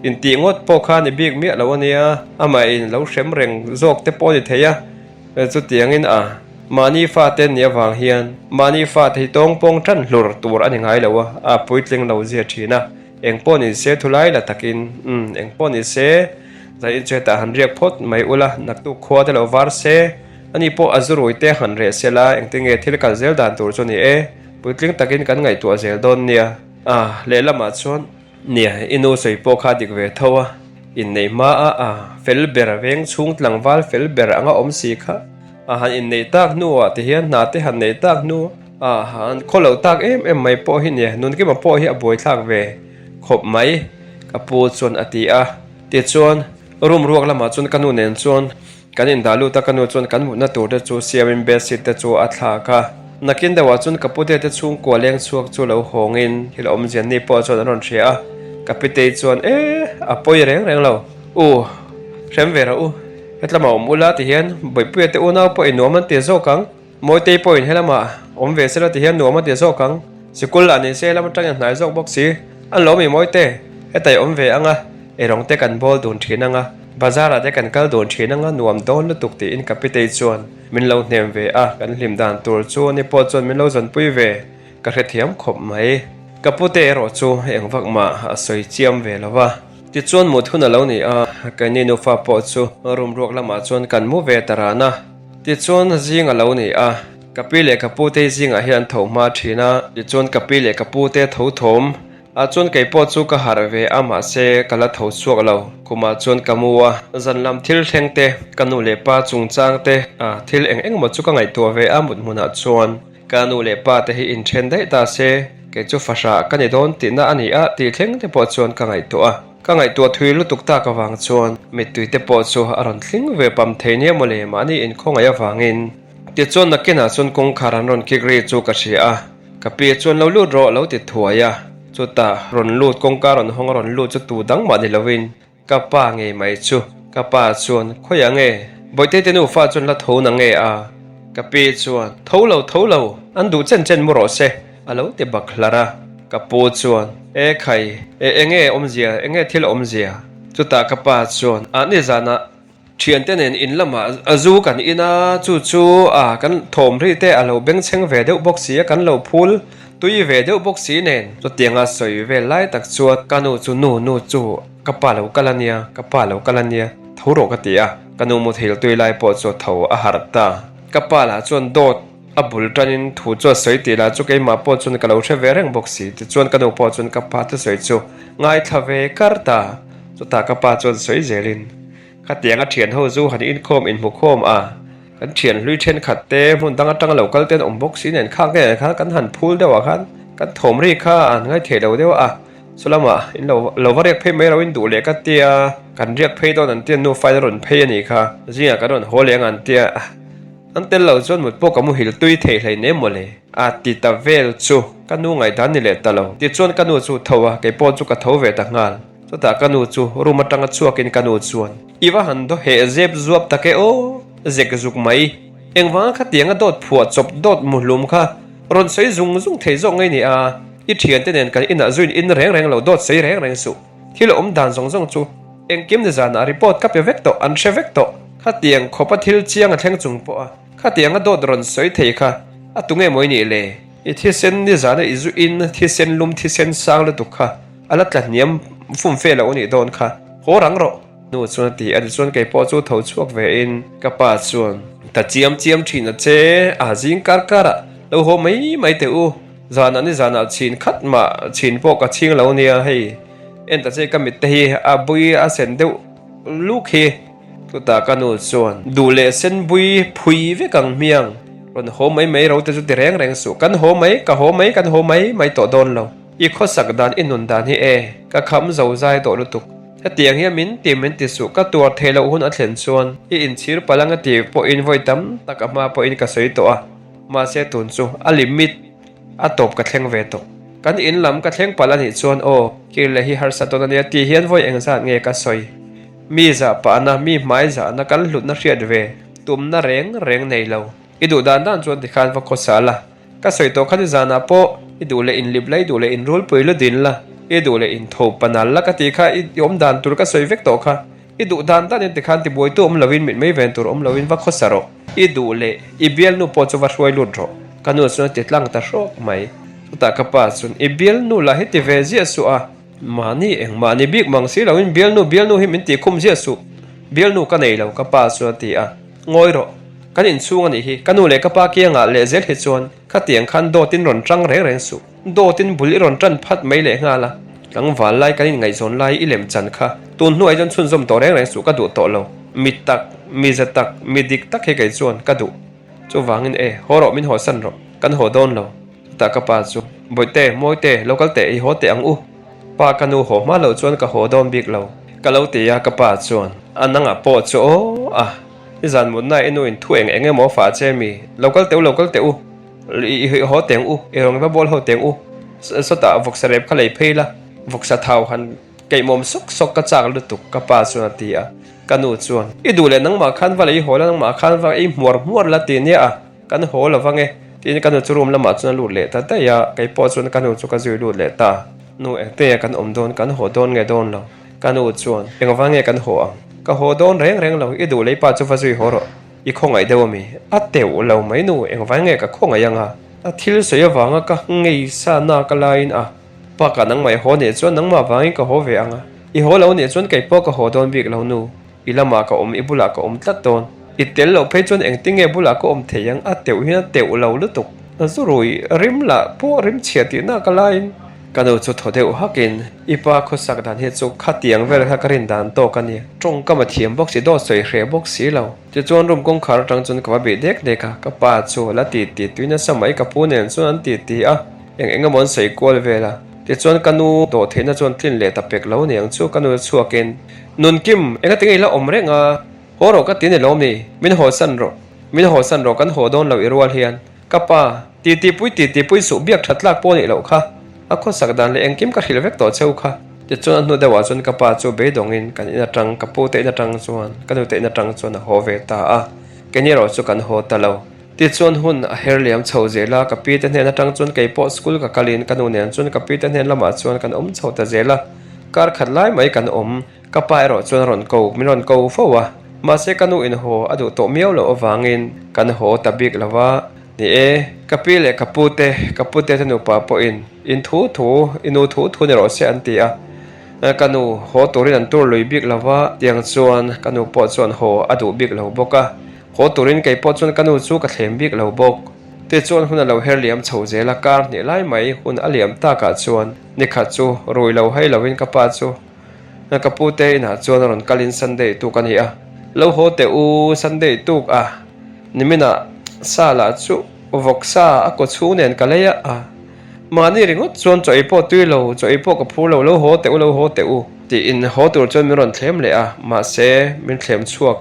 intih ngawt pawh kha ni bik miah lo a nia, amah in lo hrem reng zawk te pawh a ni thei a. Chutiangin a, mahni fate nih avang hian mahni fate hi tawngpawng tan hlur tur a ni ngai lo a, a puitling lo zia thin a. Eng pawh ni se thulai la takin, umm, eng pawh ni se zanin chu hetah han riak phawt mai ula, naktuk khua te lo var se, ani pawh a zurui te han reh se la, engtin nge thil kal zel dan tur chu ni e, puitling takin kan ngaihtuah zel dawn nia. A, lehlamah chuan. Nia, i nu sawi pawh kha dik ve tho a, inneih hma a a fel ber veng chhung tlangval fel ber anga awm si kha a han inneih tak hnuah ti hian hna te han neih tak hnu a han khaw loh tak em em mai pawh hi nia, Nunkima pawh hi a buaithlak ve khawp mai ka pu chuan a ti a, tichuan room ruak lamah chuan ka nu nen chuan Kan indah lut a, ka nu chuan kan mutna tur te chu siamin bedsheet te chu a thlak a. Nakin deuhah chuan ka pute te chhungkua leng chhuak chu lo hawngin thil awmzia ni pawh chuan an rawn hria a. Ka pitei chuan E, a pawi reng reng lo. U, hrem ve rawh u. Hetlama awm ula ti hian Bawihpuia te unau pawh i nuam an ti zawk ang. Mawitei pawhin helamah awm ve sela ti hian nuam a ti zawk ang. Sikul lah ni se helam atangin a hnai zawk bawk si. An lo mi Mawite, heta i awm ve ang a, eirawng te kan bawl dun thin ang a, bazar ah te kan kal dun thin ang a, nuam dawn lutuk tiin ka pitei chuan min lo hnem ve a, kan hlim dan tur chu ni pawh chuan min lo zawnpui ve ka hrethiam khawp mai. Ka pute erawh chu eng vak mah a sawi chiam ve lo va. Tichuan mut hun a lo ni a, keini nufa pawh chu room ruak lamah chuan kan mu ve ta ran a. Tichuan zing a lo ni a, ka pi leh ka pu te zingah hian an tho hma thin a, tichuan ka pi leh ka pu te tho thawm ah chuan kei pawh chu ka harh ve a mahse ka la tho chhuak lo, khumah chuan ka mu a, zan lam thil thleng te, ka nu leh pa chungchang te ah thil eng eng maw chu ka ngaihtuah ve a mut hmunah chuan ka nu leh pa te hi inthen daih ta se kei chu fahrah ka ni dawn tihna a ni a tih thleng te pawh chuan ka ngaihtuah a. Ka ngaihtuah thui lutuk tak avang chuan mittui te pawh chu a rawn tling ve pam thei nia mawle mahni inkhawngaih avangin. Tichuan nakinah chuan kawngkhar an rawn kik ri chu ka hria a, ka pi chuan lo lut rawh lo ti thuai a, chutah rawn lut kawngka rawn hawng a rawn lut chu tu dang mah ni lovin ka pa ngei mai chu. Ka pa chuan khawiah nge Bawihte te nufa chuan la tho na nge a? Ka pi chuan tho lo tho lo an duh chen chen mu rawh se. A lo ti bak hlar a, ka pu chuan, E khai, e enge awmzia, enge thil awmzia? Chutah ka pa chuan, Ah nizanah thiante nen in lamah a zu kan in a, chu chu a kan thawm ri te a lo bengchheng ve deuh bawk si a, kan lo phul tui ve deuh bawk si nen. Chutianga sawi vel lai tak chuan ka nu chu nu nu chu ka pa lo kal a nia, ka pa lo kal a nia, tho rawh ka ti a, ka nu muthil tui lai pawh chu tho a harh ta. Ka pa lah chuan dawt. A bul tanin thu chu a sawi tih lah chu keimah pawh chuan ka lo hre ve reng bawk si. Tichuan ka nu pawh chuan ka pa thusawi chu ngaithla ve kar ta. Chutah ka pa chuan sawi zelin, Khatiang a thian ho zu han inkhawm inhmukhawm a, kan thian hlui thenkhat te hmun dang atanga lo kal te an awm bawk si nen khang te nen khan kan han phul deuh ah khan kan thawm ri kha an ngaithei lo deuh a, chulama in lo lo va riak phei mai lo in duh leh ka tia, kan riak phei dawn an tia nufa in a rawn phei a nih kha, zingah kan rawn haw leh ang an tia. An tel lo chuan mut pawh ka muhil tui thei hlei nem mawle. A ti ta vel chu ka nu ngaihdan ni leh ta lo. Tichuan ka nu chu tho a, kei pawh chu ka tho ve ta nghal. Chutah ka nu chu room atanga chhuakin ka nu chuan, I va han daw heh zep zuap tak e aw, zek zuk mai. Engvanga khatianga dawt phuah chawp dawt muhlum kha rawn sawi zung zung thei zawk ngei ni a, i thiante nen kan inah zuin in reng reng lo dawt sawi reng reng suh. Thil awm dan zawng zawng chu engkim ni zanah report ka pe vek tawh, an hre vek tawh. Khatiang khawpa thil chiang a thleng chung pawh a, khatiang a dawt rawn sawi thei kha a tu nge mawi nih le? I thisen ni zana i zu in thisen lum thisen sang lutuk kha a la tla hniam fum fe lo anih dawn kha, haw rang rawh! Nu chuan a ti a, tichuan kei pawh chu tho chhuak ve in ka pa chuan, Ta chiam chiam thin a che, a zing kar kar ah lo haw mai mai teh u, zanah ni zanah chhin khat mah chhin pawh ka chhing lo nia hei, en ta che ka mit te hi a bui a sen deuh luk hi. Chutah ka nu chuan, Duh leh sen bui phui vek ang hmiang, rawn haw mai mai ro te chu ti reng reng suh, kan haw mai, ka haw mai, kan haw mai mai tawh dawn lo. I khawsak dan, i nun dan hi e, ka kham zo zai tawh lutuk. Hetiang hian min ti min ti suh, ka tuar theih loh hun a thlen chuan i inchhir palh anga ti pawhin vawi tam tak a hma pawhin ka sawi tawh a, mahse tun chu a limit a tawp ka thleng ve tawh. Kan in lam ka thleng palh a nih chuan aw, kir leh hi harsa dawn a nia tih hian vawi engzat nge ka sawi. Mi zah pahna, mi hmai zahna kan hlutna hriat ve tumna reng reng nei lo. I duh dan dan chuan tikhan va khawsa la. Ka sawi tawh kha ni zanah pawh i duh leh inlip la, i duh leh inrulpui lu din la, i duh leh intho panal la ka tih kha i awm dan tur ka sawi vek tawh kha. I duh dan dan in tikhan tibuaitu awm loin mitmei ven tur awm loin va khawsa rawh. I duh leh i bialnu pawh chu va hruai lut rawh. Ka nu chuan a ti tlang ta hrawk mai. Chutah ka pa chuan i bialnu lah hi ti ve ziah suh a. Mahni engmah ni bik mang si loin bialnu bialnu hi min tih khum ziah suh. Bialnu ka nei lo ka pa chuan a ti a. Ngawi rawh. Kan inchhung a nih hi. Ka nu leh ka pa kiangah leh zel hi chuan khatiang khan dawtin rawn tang reng reng suh. Dawtin bul i rawn tan phat mai leh nghal a. Tlangval lai kan inngaihzawn lai i lem chan kha tun hnuai chuan chhunzawm tawh reng reng suh ka duh tawh lo. Mi tak, mi za tak, mi dik tak hi kei chuan ka duh. Chuvangin e, haw rawh min hawsan rawh. Kan haw dawn lo. Chutah ka pa chu, Bawihte, Mawite, lo kal teh i haw teh ang u. Pa ka nu haw hma loh chuan ka haw dawn bik lo. Ka lo ti a, ka pa chuan, A nangah pawh chu aw a, i zan mutna i nu in thu eng eng emaw fah che mi, lo kal teh u, lo kal teh u, i haw teh ang u, i rawn va bawl ho teh ang u, sawtah vawksa rep kha lei phei la, vawksa thau han keihmawm sawk sawk ka chak lutuk, ka pa chuan a ti a. Ka nu chuan, I duh leh nangmah khan va lei haw la, nangmah khan va ei hmuar hmuar la ti nia a. Kan haw lo vang e, tiin ka nu chu room lamah chuan a lut leh ta daih a, kei pawh chuan ka nu chu ka zui lut leh ta. Nu engte nge kan awm dawn, kan haw dawn nge dawn lo? Ka nu chuan, Engvang nge kan haw ang? Ka haw dawn reng reng lo, i duh lei pa chu va zui haw rawh, i khawngaih deuh ami? A teuh lo mai nu, engvang nge ka khawngaih ang a? A thil sawi avanga ka ngei sa na ka laiin a, Bakah nangmah i haw nih chuan nangmah vangin ka haw ve ang a, i haw lo nih chuan kei pawh ka haw dawn bik lo nu. I lamah ka awm, i bulah ka awm tlat dawn. I tel loh phei chuan engtin nge bulah ka awm thei ang? A teuh hian a teuh lo lutuk. A zu rui rim lah pawh rim chhia tihna ka laiin. Ka nu chu thaw deuh hakin, I pa khawsak dan hi chu khatiang vel kha ka rin dan tawk a ni. Tawngkam a thiam bawk si, dawt sawi hreh bawk si lo. Tichuan room kawngkhar atang chuan ka va bih dek dek a, ka pa chu la ti ti tui nasa mai ka pu nen chuan an ti ti a, eng eng emaw an sawi kual vel a. Tichuan ka nu dawhtheihna chuan tlin leh ta pek lo niang chu ka nu chhuakin, Nunkim, engati nge i la awm reng a? Haw rawh ka ti ni lawm ni? Min hawsan rawh. Min hawsan rawh kan haw dawn lo i rual hian. Ka pa, titipui titipui suh biak that tlak pawh nih loh kha. A khawsak dan leh engkim ka hrilh vek tawh cheu kha. Tichuan a hnu deuhah chuan ka pa chu beidawngin kan in atang, ka pu te in atang chuan, ka nu te in atang chuan a haw ve ta a. Keini erawh chu kan haw ta lo. Tichuan hun a her liam chho zel a, ka pi te hnen atang chuan kei pawh school ka kalin ka nu nen chuan ka pi te hnen lamah chuan kan awm chho ta zel a. Kar khat lai mai kan awm, ka pa erawh chuan a rawn ko, min rawn ko fo a. Mahse ka nu in haw a duh tawh miau loh avangin kan haw ta bik lo va. Ni e, ka pi leh ka pu te, ka pu te te nupa pawhin in thu thu, i nu thu thu ni rawh se an ti a. Ka nu haw turin an tur lui bik lo va, tiang chuan ka nu pawh chuan haw a duh bik lo bawk a. Haw turin kei pawh chuan ka nu chu ka thlem bik lo bawk. Tichuan hun a lo her liam chho zel a, kar hnih lai mai hun a liam takah chuan nikhat chu rui lo hai loin ka pa chu ka pu te inah chuan a rawn kalin Sunday tuk a ni a. Lo haw teh u, Sunday tuk a, niminah sa lah chu vawk sa a kaw chhung nen ka lei a, mahni ringawt chuan chaw ei pawh tui lo, chaw ei pawh ka phur lo, lo haw teh u, lo haw teh u tiin haw tur chuan min rawn thlem leh a, mahse min thlem chhuak.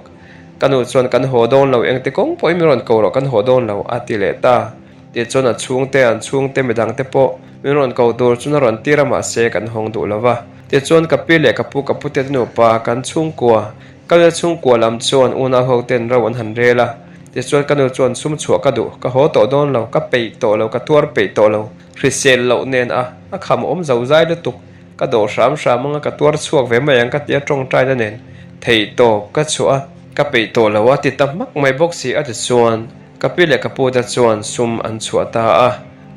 Ka nu chuan kan haw dawn lo, engti kawng pawhin min rawn ko rawh, kan haw dawn lo, a ti leh ta. Tichuan a chhungte, an chhungte midangte pawh min rawn ko tur chuan a rawn tir a, mahse kan hawng duh lo va. Tichuan ka pi leh ka pu, ka pute te nupa, kan chhungkua, ka nu chhungkua lam chuan unau ho ten ro an han rel a. Tichuan ka nu chuan sum chhuah ka duh, ka haw tawh dawn lo, ka peih tawh lo, ka tuar peih tawh lo, hrisel loh nen a, a kham awm zo zai lutuk. Ka dawh hram hram anga ka tuar chhuak ve mai ang ka ti a tawngtaina nen theih tawp ka chhuah a, ka peih tawh lo a ti ta hmak mai bawk si a tichuan ka pi leh ka pu te chuan sum an chhuah ta a,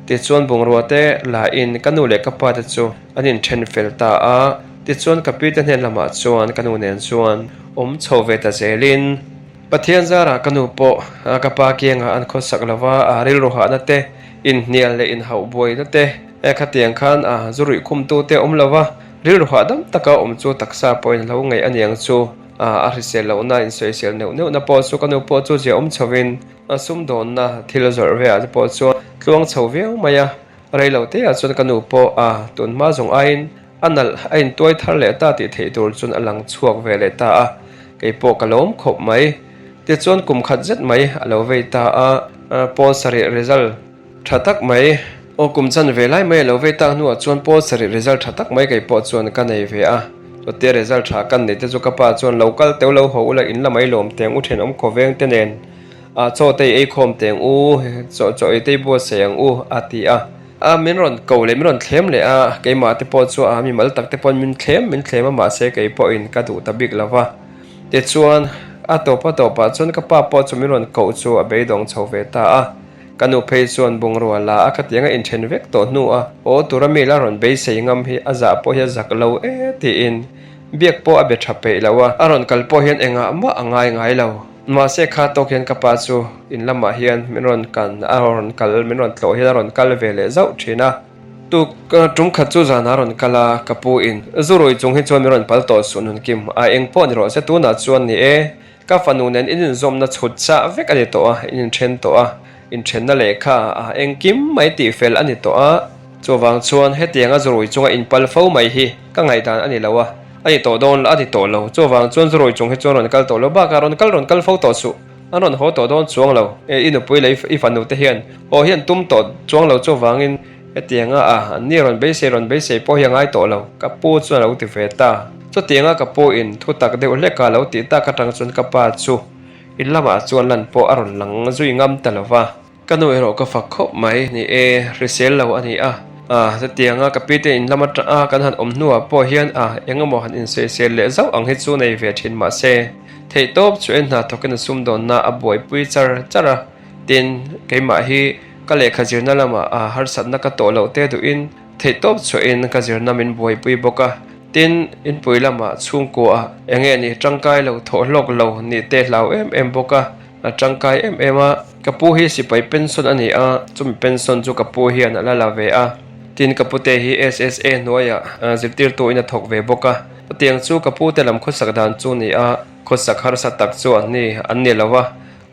tichuan bungrua te la in ka nu leh ka pa te chu an inthen fel ta a, tichuan ka pi te hnen lamah chuan ka nu nen chuan awm chho ve ta zel in. Pathian zarah ka nu pawh ka pa kiangah an khawsak lo va, rilru hahna te, inhnial leh inhauh buaina te, khatiang khan zu ruih khumtu te awm lo va, rilru hahdam taka awm chu taksa pawhin a lo ngaih a niang chu. A hrisel lohna, insawisel neuh neuhna pawh chu ka nu pawh chu zia awm chhovin sumdawnna thil zawrh veah te pawh chuan tluang chho viau mai a, reilo teah chuan ka nu pawh tunhma zawng aiin. A nalh a intuai thar leh ta tih theih tur chuan a lang chhuak ve leh ta a, kei pawh ka lawm khawp mai. Tichuan kum khat zet mai a lo vei ta a, pawl sarih result tha tak mai aw kum chan ve lai mai a lo vei tak hnuah chuan pawl sarih result tha tak mai kei pawh chuan ka nei ve a. Chutia result tha kan nei te chu ka pa chuan lo kal teuh lo haw ula in la mai lawm teng u thenawm khawveng te nen ah chaw te i ei khawm teng u chaw chaw ei te i buatsaih ang u a ti a. A min rawn ko leh min rawn thlem leh a, keimah te pawh chu a mimal tak te pawhin min thlem min thlem a mahse kei pawhin ka duh ta bik lo va. Tichuan a tawp a tawpah chuan ka pa pawh chu min rawn koh chu a beidawng chho ve ta a, ka nu phei chuan bungrua la a khatiang a inthen vek tawh hnu a aw tura mi la rawn beisei ngam hi a zah pawh hi a zak lo e tiin biak pawh a be tha peih lo a, a rawn kal pawh hian engah mah a ngai ngai lo. Mahse kha tawk hian ka pa chu in lamah hian min rawn kan a rawn kal min rawn tlawh hian a rawn kal ve leh zauh thin a. Tuk tum khat chu zanah a rawn kal a, ka pu in zu rui chung hi chuan min rawn pal tawh suh nun kim a eng pawh ni rawh se tunah chuan ni e ka fanu nen in inzawmna chhut chah vek a ni tawh a in inthen tawh a inthenna lehkha a engkim mai tih fel a ni tawh a. Chuvang chuan hetianga zurui chunga inpal fo mai hi ka ngaihdan a ni lo a, a ni tawh dawn a ni tawh lo. Chuvang chuan zurui chung hi chuan rawn kal tawh lo bakah rawn kal rawn kal fo tawh suh, an rawn haw tawh dawn chuang lo. E i nupui leh i fanu te hian haw hi an tum tawh chuang lo chuvangin hetianga a an ni rawn beisei rawn beisei pawh hi a ngai tawh lo ka pu chuan a lo ti ve ta. Chutianga ka pu in thu tak deuh hleka lo tih tak atang chuan ka pa chu in lamah chuan lan pawh a rawn lang zui ngam ta lo va. Ka nu erawh ka fak khawp mai, ni e, hrisel lo a ni a. A, chutianga ka pi te in lam atanga kan han awm hnuah pawh hian a, engemaw han insawisel leh zauh ang hi chu nei ve thin mah se, theihtawp chu en hna thawkin a sumdawnna a buaipui char char a. Tin, keimah hi ka lehkha zirna lamah a harsatna ka tawh loh te duhin theihtawp chhuahin ka zirna min buaipui bawk a. Tin, inpui lamah chhungkua enge ni tangkai lo thawh hlawk lo nih te hlau em em bawk a. A tangkai em em a, ka pu hi sipai pension a ni a, chumi pension chu ka pu hian a la la ve a, tin ka pute hi SSA hnuaiah zirtirtu in a thawk ve bawk a, chutiang chu ka pute lam khawsak dan chu ni a, khawsak harsa tak chu an ni an ni lo a,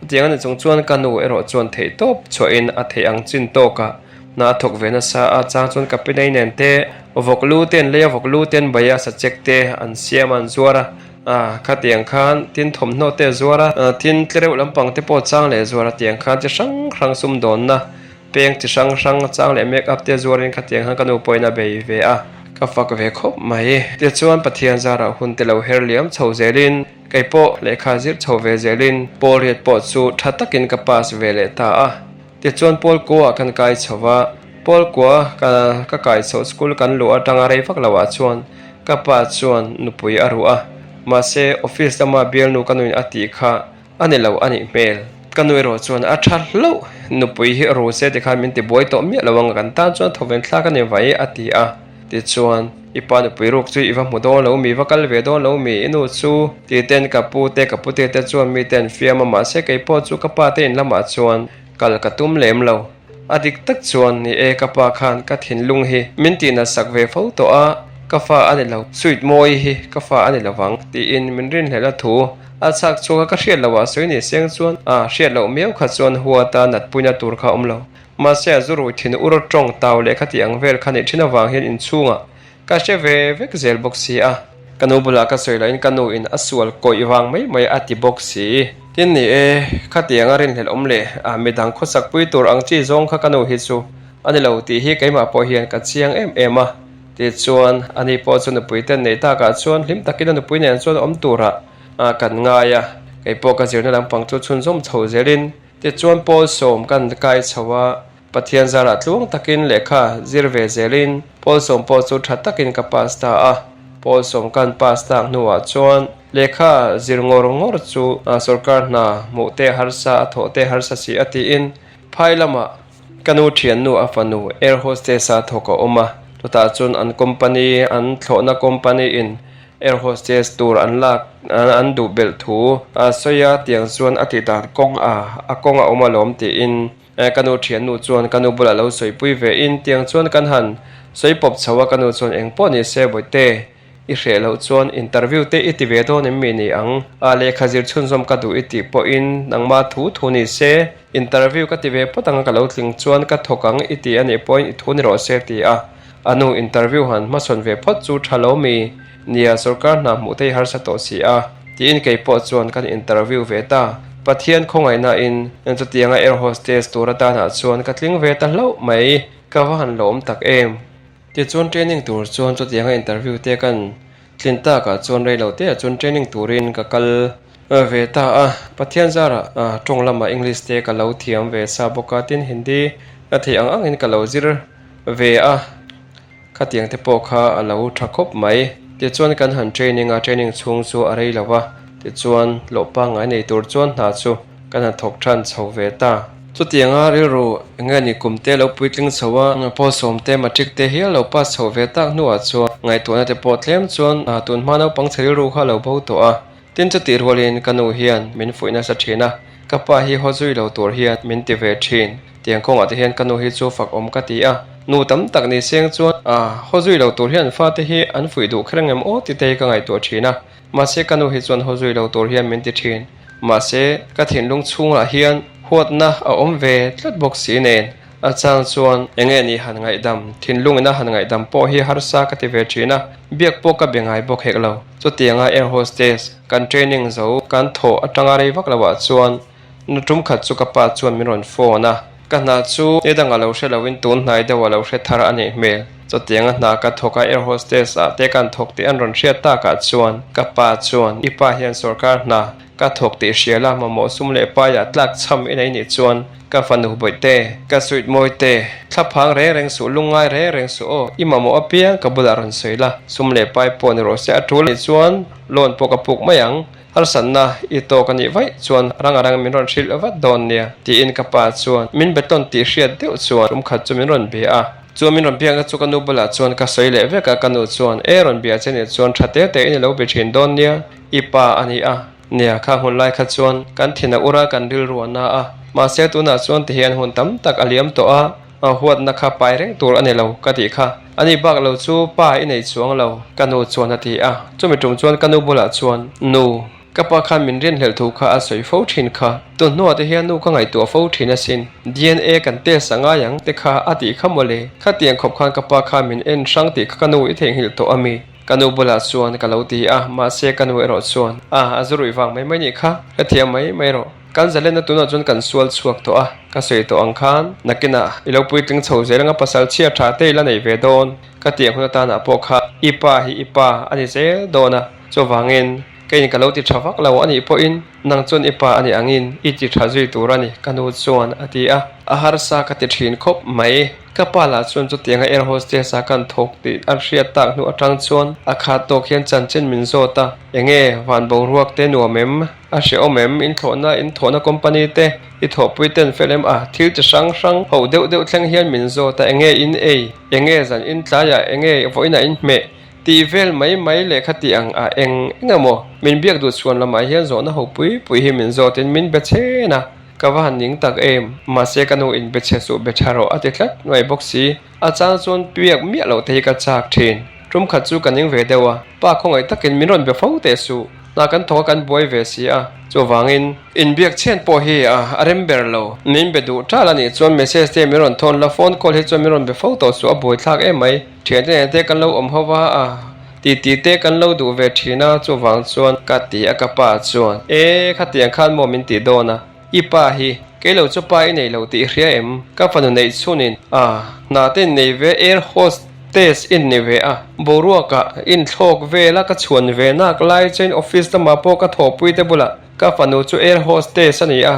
chutiang a ni chung chuan ka nu erawh chuan theih tawp chhuahin a theih ang chin tawkah hna a thawk ve nasa a, chang chuan ka pi nei nen te vawk lu te an lei a, vawk lu te an bai a, sachek te an siam a an zuar a. A, khatiang khan tin thawmhnaw te a zuar a, tin tlereuh lampang te pawh chang leh zuar a tiang khan chi hrang hrang sumdawnna peng chi hrang hrang chang leh make up te a zuarin khatiang khan ka nu pawhin a bei ve a, ka fak ve khawp mai. Tichuan Pathian zarah hun te lo her liam chho zelin kei pawh lehkha zir chho ve zelin pawl riat pawh chu tha takin ka pass ve leh ta a. Tichuan Pawl kua kan kai chho va, Pawl kua ka ka kai chhoh school kan luh atanga rei vak loah chuan ka pa chuan nupui a ruh a, mahse office lama bialnu ka nuin a tih kha a ni lo a nih hmel. Ka nu erawh chuan a tha hlauh, nupui hi ru se tikhan min ti buai tawh miah lo ang, kan tan chuan thawven thlak a ni vai a ti a. Tichuan i pa nupui ruk chu i va hmu dawn lo mi, va kal ve dawn lo mi, i nu chu ti ten ka pu te ka pute te chuan mi te an fiam a, mahse kei pawh chu ka pa te in lamah chuan Kal ka tum lem lo. A dik tak chuan ni e ka pa khan ka thinlung hi min tih sak ve fo tawh a, ka fa a ni lo, sweet mawi hi ka fa a ni lo vang tiin min rinhlelh a thu a chhak chhuak a ka hriat loh ah sawi ni seng chuan a hriat loh miau kha chuan huata natpuina tur kha awm lo. Mahse a zu rui thin ur tawng tau leh khati ang vel kha nih thin avang hian inchhungah Ka hre ve vek zel bawk si a, ka nu bulah ka sawi lahin ka nu in a sual kawih vang mai mai a ti bawk si. Tin ni e, khatiang a rinhlelh awm leh a midang khawsak pui tur ang chi zawng kha ka nu hi chu a ni lo tih hi keimah pawh hian ka chiang em em a. Tichuan, ani pawh chu nupui ten nei takah chuan hlim takin a nupui nen chuan awm turah kan ngai a, keipawh ka zirna lampang chu chhunzawm chho zelin tichuan pawl sawm kan kai chho a, Pathian zarah tluang takin lehkha zir ve zelin Paul sawm pawh chu tha takin ka pass ta a. Paul sawm kan pass tak hnuah chuan lehkha zir ngawr ngawr chu sorkar hna hmuh te harsa a thawh te harsa si a tiin phai lamah ka nu thiannu a fanu air hostess a thawk a awm a. Chutah chuan an company an thlawhna company in air hostess tur an lak an duh belh thu a sawi a tiang chuan a tih dan kawng a a kawng a awm alawm tiin Ka nu thiannu chuan ka nu bulah lo sawipui ve in tiang chuan kan han sawi pawp chho a, ka nu chuan eng pawh ni se Bawihte, i hreh loh chuan interview te i ti ve dawn em mi ni ang? A lehkha zir chhunzawm ka duh i tih pawhin nangmah thu thu ni se, interview ka ti ve phawt ang a ka lo tling chuan ka thawk ang i ti a nih pawhin i thu ni rawh se ti a. A nu interview han hmasawn ve phawt chu tha lo mi? Nia, sorkar hna hmuh te hi harsa tawh si a, tiin kei pawh chuan kan interview ve ta. Pathian khawngaihnain chutianga air hostess tur atanah chuan ka tling ve ta hlauh mai, ka va han lawm tak em. Tichuan training tur chuan chutianga interview te kan tlin takah chuan rei lo teah chuan training turin ka kal ve ta a. Pathian zarah tawng lamah English te ka lo thiam ve sa bawk a, tin Hindi ka theih ang angin ka lo zir ve a, khatiang te pawh kha a lo tha khawp mai. Tichuan kan han training a, training chhung chu a rei lo va, tichuan hlawh pangngai nei tur chuan hna chu Kan han thawk than chho ve ta. Chutianga rilru enge ni kum te lo puitling chho a, pawl sawm te, matric te hial lo pass chho ve tak hnuah chuan ngaihtuahna te pawh tlem chuan tun hma naupang chhe rilru kha a lo bo tawh a. Tin chutih rualin ka nu hian min fuih nasa thin a, ka pa hi haw zui lo tur hian min ti ve thin. Tiang kawngah te hian ka nu hi chu fak awm ka ti a, nu tam tak ni seng chuan haw zui lo tur hian fate hi an fuih duh kher ngem aw ti te hi ka ngaihtuah thin a. Mahse ka nu hi chuan haw zui lo tur hian min ti thin. Mahse ka thinlung chhungah hian huatna a awm ve tlat bawk si nen a chang chuan enge ni han ngaihdam, thinlung ina han ngaihdam pawh hi harsa ka ti ve thin a, biak pawh ka be ngai bawk hek lo. Chutianga air hostess kan training zo kan thawh atanga rei vak loah chuan Nu tum khat chu ka pa chuan min rawn phone a, ka hna chu ni dangah lo hre loin tun hnai deuh a lo hre thar a nih hmel. Chutianga hna ka thawk a air hostess ah te kan thawk tih an rawn hriat takah chuan ka pa chuan i pa hian sorkar hna ka thawk tih hria la mamawh sum leh paiah tlak chham i nei nih chuan ka fanu bawihte, ka suit mawite, thlaphang reng reng suh, lungngai reng reng suh aw, i mamawh apiang ka bulah rawn sawi la, sum leh pai pawh ni rawh se a tul nih chuan loan pawh ka puk mai ang. Harsatna i tawk a nih vaih chuan rang a rang min rawn hrilh vat dawn nia, tiin ka pa chuan min be tawn tih hriat deuh chuan tum khat chu min rawn be a. Chuan min rawn biakna chu ka nu bulah chuan ka sawi leh vek a, ka nu chuan, E rawn bia che nih chuan tha te te in i lo be thin dawn nia, i pa a ni a. Nia, kha hun lai kha chuan kan thin a ur a, kan rilru a na a, mahse tunah chuan tihian hun tam tak a liam tawh a, A huatna kha pai reng tur a ni lo ka tih kha. Ani bak lo chu pa i nei chuang lo, ka nu chuan a ti a. Chumi tum chuan ka nu bulah chuan, Nu, ka pa khan min rinhlelh thu kha a sawi fo thin kha. Tun hnuah te hian nu ka ngaihtuah fo thin asin. DNA kan test a ngai ang te kha a tih kha mawle. Khatiang khawp khan ka pa kha min en hrang tih kha ka nu i theihnghilh tawh a mi? Ka nu bulah chuan ka lo ti a, mahse ka nu erawh chuan, A, a zu ruih vang mai mai nih kha, hrethiam mai mai rawh. Kan zalenna tunah chuan kan sual chhuak tawh a, ka sawi tawh ang khan nakinah i lo puitling chho zel anga pasal chhia tha te i la nei ve dawn ka tih ang hun atanah pawh kha i pa hi i pa a ni zel dawn a, chuvangin keiin ka lo ti tha vak lo a nih pawhin nang chuan i pa a nih angin i ti tha zui tur a ni ka nu chuan a ti a, a harsa ka ti thin khawp mai. Ka pa lah chuan chutianga air hostess a kan thawk tih a hriat tak hnu atang chuan a khat tawk hian chanchin min zawt a, enge van boruak te nuam em? A hrehawm em? In thlawhna, in thawhna company te i thawhpui ten fel em? A thil chi hrang hrang ho deuh deuh thleng hian min zawt a, enge in ei? Enge zan in tlaiah enge vawiinah in hmeh? Tih vel mai mai leh kha tih ang a eng eng emaw? Min biak duh chhuan lamah hian zawhna ho pui pui hi min zawtin min be chhen a, ka va han ning tak em? Mahse ka nu in be chhe suh be tha rawh a ti tlat mai bawk si. A chang chuan biak miah loh te hi ka chak thin. Tum khat chu ka ning ve deuh a, pa khawngaih takin min rawn be fo teh suh. Hna kan thawk a kan buai ve si a, chuvangin inbiak chhian pawh hi a rem ber lo. Min be duh tal a nih chuan message te min rawn thawn la, phone call hi chuan min rawn be fo tawh suh a buaithlak em mai. Thiante nen te kan lo awm ho va a, titi te kan lo duh ve thin a, chuvang chuan ka ti a ka pa chuan, E khatiang khan maw min tih dawn a, I pa hi, kei lo chu pa i nei lo tih i hria em? Ka fanu neih chhunin, A, hna te in nei ve, air hostess in ni ve a, boruakah in thlawk vel a, ka chhuan ve nak lai chuan office lamah pawh ka thawhpui te bulah ka fanu chu air hostess a ni a,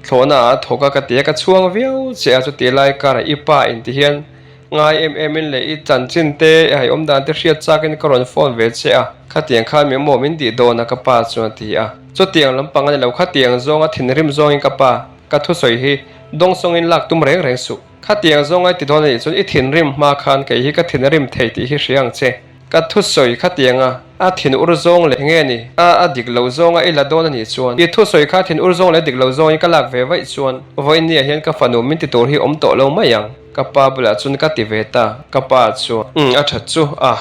thlawhna ah a thawk a ka ti a, ka chhuang viau che a, chuti lai karah i pa in ti hian Ngai em em in leh i chanchin te, i haihawm dan te hriat chak in ka rawn phone ve che a, khatiang khan mi maw min tih dawn a ka pa chuan a ti a. Chutiang lampang a ni lo, khatiang zawng a thinrim zawng in ka pa, ka thusawi hi dawngsawng in lak tum reng reng suh. Khatiang zawng a i ti dawn a nih chuan i thinrim hma khan kei hi ka thinrim thei tih hi hria ang che. Ka thusawi khatiang a, a thin ur zawng leh nge ni? A a dik lo zawng a i la dawn a nih chuan i thusawi kha thin ur zawng leh dik lo zawng in ka lak ve vaih chuan vawiin ni ah hian ka fanu min ti tur hi awm tawh lo mai ang. Ka pa bulah chuan ka ti ve ta, ka pa chuan, Umm, a that chu, a,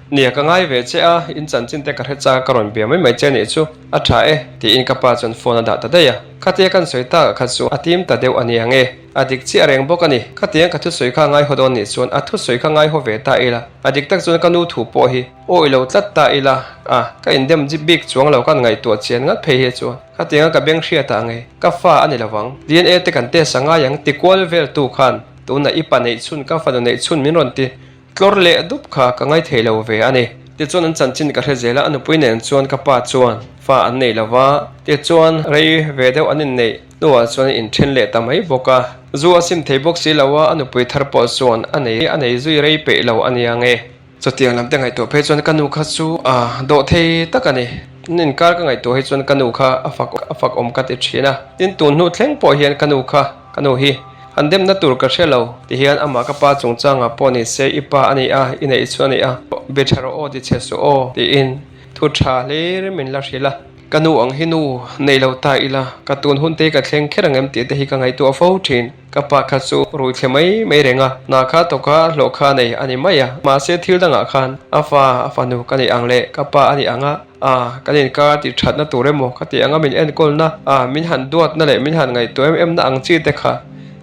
nia ka ngai ve che a, in chanchin te ka hre chak a ka rawn bia mai mai che nih chu, a tha e, tiin ka pa chuan phone a dah ta daih a. Khatia kan sawi takah kha chu a tim ta deuh a ni ang e. A dik chiah reng bawk a ni. Khatiang ka thusawi kha ngaihaw dawn nih chuan a thusawi kha ngaihaw ve ta ila. A dik tak chuan ka nu thu pawh hi awi lo tlat ta ila. A, ka indem bik chuang lo kan ngaihtuah chian ngat phei hi chuan khatianga ka beng hriat ah ngei ka fa a ni lovang. DNA te kan test a ngai ang ti kual vel tu khan tunah i pa neih chhun ka fanu neih chhun min rawn ti Tlawr leh dup kha ka ngaithei lo ve a ni. Tichuan an chanchin ka hre zel a, a nupui nen chuan ka pa chuan fa an nei lo va, tichuan rei ve deuh an inneih hnuah chuan an inthen leh ta mai bawk a. Zu a sim thei bawk si lo a, a nupui thar pawh chuan a nei a nei zui rei peih lo a nia nge. Chutiang lam te ngaihtuah phei chuan ka nu kha chu a dawh thei tak a ni. An inkar ka ngaihtuah hi chuan ka nu kha a fak a fak awm ka ti thin a. Tin, tun hnu thleng pawh hian ka nu kha ka nu hi Han demna tur ka hre lo, ti hian amah ka pa chungchangah pawh ni se i pa a ni a, i neih chu a ni a, be tha rawh aw ti chhe suh aw tiin thu tha hlir min la hrilh a. Ka nu ang hi nu nei lo ta ila, ka tun hun te hi ka thleng kher ang em tih te hi ka ngaihtuah fo thin. Ka pa kha chu rui thle mai mai reng a, hna kha tawk a, hlawh kha nei a ni mai a, mahse thil dangah khan a fa a fanu ka neih ang leh ka pa a nih ang a, A, kan inkar tih thatna tur emaw ka tih anga min enkawlna, a, min han duatna leh min han ngaihtuah em emna ang chi te kha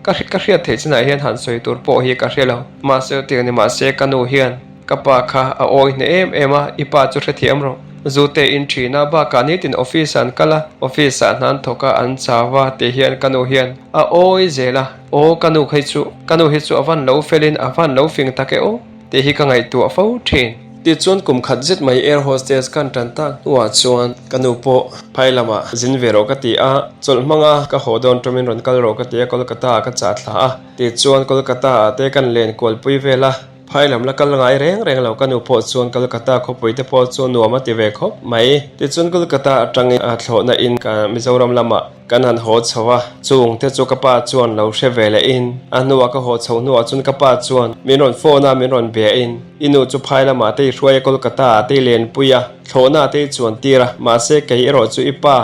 ka ka hriat theih chinah hian han sawi tur pawh hi ka hre lo. Mahse tiang ni mahse ka nu hian ka pa kha a awi hneh em em a, i pa chu hrethiam rawh. Zu te in thin a, bakah nitin office ah an kal a, office ah hna an thawk a, an chau a tih hian ka nu hian a awi zel a, aw ka nu kha hi chu ka nu hi chu a van lo felin a van lo fing tak e aw. Tih hi ka ngaihtuah fo thin. Tichuan kum khat zet mai air hostess kan tan tak hnuah chuan ka nu pawh phai lamah zin ve rawh ka ti a, chawlh hmanga ka haw dawn tawmin rawn kal rawh ka ti a, Kolkata ah ka chah thla a. Tichuan Kolkata ah te kan len kualpui vel a, phai lam la kal ngai reng reng lo ka nu pawh chuan Kolkata khawpui te pawh chu nuam a ti ve khawp mai. Tichuan Kolkata atangin a thlawhna in ka Mizoram lamah Kan han haw chho a, chung te chu ka pa chuan lo hre ve leh in, a hnuah ka haw chho hnuah chuan ka pa chuan min rawn phone a, min rawn bia in, i nu chu phai lamah te i hruai a Kolkata ah te i lenpui a, thlawhna ah te i chuan tir a, mahse kei erawh chu i pa,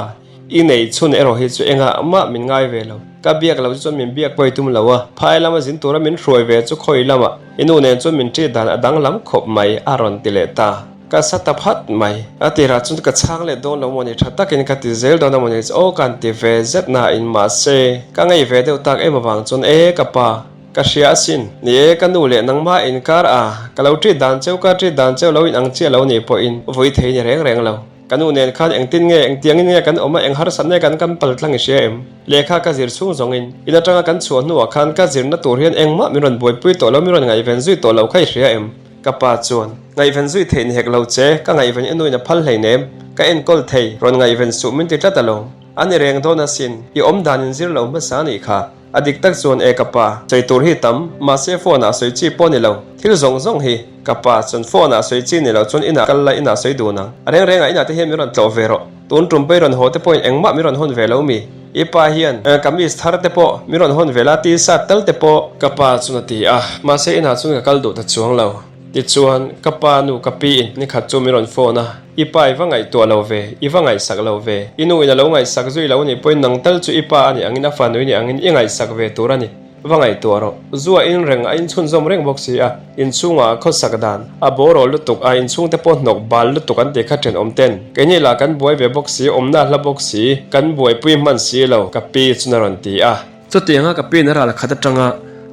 i nei chhun erawh hi chu engah mah min ngai ve lo, ka biak lo chu chuan min biak pawh i tum lo a, phai lama zin tura min hruai ve chu khawi lamah i nu nen chuan min ṭit dan a danglam khawp mai a rawn ti leh ta. Ka sa ta phat mai. A tirah chuan ka chhang leh dawn lo mawni tha takin ka ti zel dawn a mawni chu aw kan ti ve zet nain mahse ka ngei ve deuh tak em avang chuan e ka pa ka hria asin ni e ka nu leh nangmah inkar a ka lo ṭit dan cheu ka ṭit dan cheu lo in ang chiah lo nih pawhin vui thei ni reng reng lo. Ka nu nen khan engtin nge engtiangin nge kan awm a eng harsat nge kan kan pal tlang i hria em? Lehkha ka zir chhung zawngin in atanga kan chhuah hnuah khan ka zirna tur hian engmah min rawn buaipui tawh lo min rawn ngaihven zui tawh lo kha i hria em? Ka pa chuan, Ngaihven zui theih ni hek lo che, ka ngaihven i nuin a phal hleinem, ka enkawl thei, rawn ngaihven suh min ti tlat alawm. A ni reng dawn asin, i awm dan in zir lo hmasa anih kha. A dik tak chuan e ka pa, sawi tur hi tam, mahse phone ah sawi chi pawh ni lo, thil zawng zawng hi. Ka pa chuan phone ah sawi chi ni lo chuan inah kal la inah sawi dun ang. A reng rengah inah te hian min rawn tlawh ve rawh. Tun tum pawh i rawn haw te pawhin engmah min rawn hawn ve lo mi? I pa hian kamis thar te pawh min rawn hawn ve la, t-shirt tal te pawh. Ka pa chuan a ti a, mahse inah chuan ka kal duh ta chuang lo. Tichuan, ka pa nu ka pi in nikhat chu min rawn phone a, I pa i va ngaihtuah lo ve, i va ngaihsak lo ve, i nu in a lo ngaihsak zui lo nih pawhin nang tal chu i pa a nih angin a fanu i nih angin i ngaihsak ve tur a ni. Va ngaihtuah rawh. Zu a in reng a inchhunzawm reng bawk si a, inchhungah a khawsak dan a borawl lutuk a, inchhungte pawh hnawk bal lutuk an ti kha thenawm ten. Keini lah kan buai ve bawk si, awmna a hla bawk si, kan buaipui hman si lo, ka pi chuan a rawn ti a. Chutianga ka piin a ral khat atanga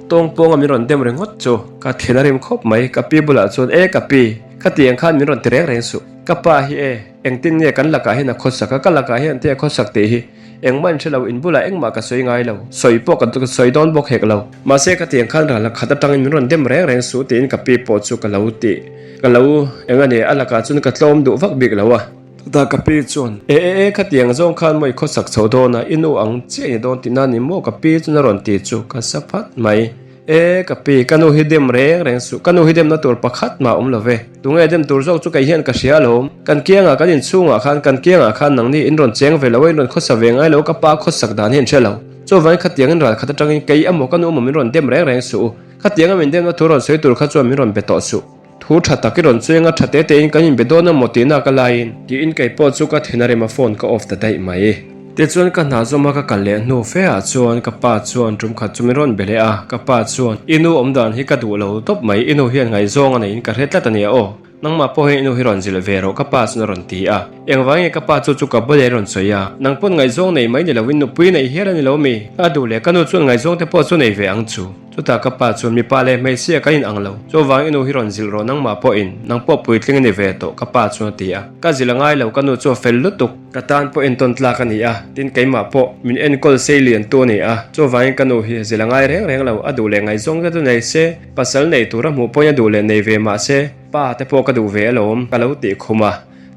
tawng pawnga min rawn dem ringawt chu ka thin a rim khawp mai. Ka pi bulah chuan, E ka pi, khatiang khan min rawn ti reng reng suh. Ka pa hi e, engtin nge kan lakah hian a khawsak a, ka lakah hian tia khawsak tih hi Engmah in hre lo, in bulah engmah ka sawi ngai lo, sawi pawh ka sawi dawn bawk hek lo. Mahse ka tiang khan ral khat atangin min rawn dem reng reng suh tiin ka pi pawh chu ka lo ti, ka lo eng a ni, a lakah chuan ka tlawm duh vak bik lo a. Chutah ka pi chuan, E e e, ka tiang zawng khan maw i khawsak chho dawn a, i nu ang chiah i ni dawn tihna ni maw ka pi chuan a rawn ti chu ka sa phat mai. E, ka pi, ka nu hi dem reng reng suh, ka nu hi demna tur pakhat mah awm lo ve. Tunge dem tur zawk chu kei hian ka hria alawm. Kan kiangah kan inchhungah khan, kan kiangah khan nangni in rawn cheng ve lo a, in rawn khawsa ve ngai lo, ka pa khawsak dan hi an hre lo. Chuvangin khatiangin ral khat atangin kei emaw ka nu emaw min rawn dem reng reng suh u. Khatianga min demna thu rawn sawi tur kha chuan min rawn be tawh suh. Thu tha tak i rawn chueng a, tha te tein kan inbe dawn a maw tihna ka laiin. Tiin kei pawh chu ka thin a rem a phone ka off ta daih mai. Tichuan ka hna zawm a ka kal leh hnu fe ah chuan ka pa chuan tum khat chu min rawn be leh a, ka pa chuan, I nu awm dan hi ka duh lo tawp mai, i nu hian ngaihzawng a neiin ka hre tlat a nia aw. Nangmah pawh hian i nu hi rawn zilh ve rawh ka pa chuan a rawn ti a. Engvang nge ka pa chu chu ka bulah i rawn sawi a? Nang pawn ngaihzawng nei mai ni loin nupui nei hial a ni lo mi? A duh leh ka nu chuan ngaihzawng te pawh chu nei ve ang chu. Chutah ka pa chuan mipa leh hmeichhia kan in ang lo. Chuvang i nu hi rawn zilh rawh nangmah pawhin, nang pawh puitling i ni ve tawh ka pa chuan a ti a. Ka zilh a ngai lo ka nu chu a fel lutuk. Ka tan pawh entawn tlak a ni a, tin keimah pawh min enkawl sei lian tu a ni a. Chuvangin ka nu hi zilh a ngai reng reng lo, a duh leh ngaihzawng te chu nei se, pasal nei tur a hmuh pawhin a duh leh nei ve mah se, pa te pawh ka duh ve alawm ka lo tih khum a.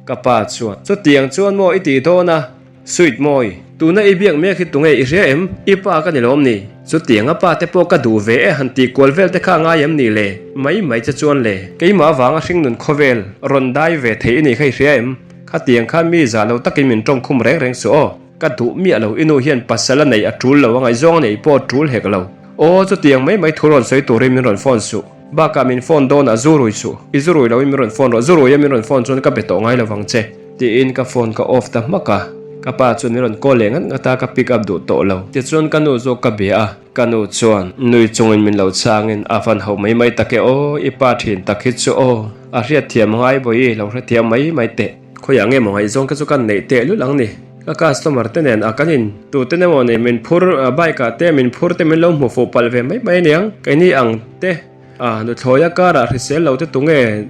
Ka pa chuan, Chutiang chuan maw i tih dawn a? Sweet mawi, tuna i biak mek hi tunge i hria em? I pa ka ni lawm ni? Chutiang a pa te pawh ka duh ve e han tih kual vel te kha a ngai em ni le? Mai mai che chuan le, keimah avanga hringnun khawvel rawn dai ve thei i nih kha i hria em? Khatiang khan mi zah lo takin min tawng khum reng reng suh aw. Ka duh miah lo, i nu hian pasal a neih a tul lo, a ngaihzawng a neih pawh a tul hek lo. Aw, chutiang mai mai thu rawn sawi turin min rawn phone suh. Bakah min phone dawnah zu rui suh, i zu rui loin min rawn phone rawh, zu ruia min rawn phone chuan ka be tawh ngai lovang che, tiin ka phone ka off ta hmak a. Ka pa chuan min rawn call leh ngat ngat a, ka pick up duh tawh lo. Tichuan ka nu zawk ka bia a, ka nu chuan nui chungin min lo chhangin a van ho mai mai tak e aw, i pa thin tak hi chu aw, a hriatthiam ngai bawi, lo hrethiam mai mai teh. Khawiah nge maw ngaihzawng te chu kan neih teh lul ang ni? Ka customer te nen a kan in tu te emaw nen min phur bike ah te min phur te min lo hmu fuh palh ve mai mai aniang. Keini ang te a nuthlawi a karah hrisel lo te tunge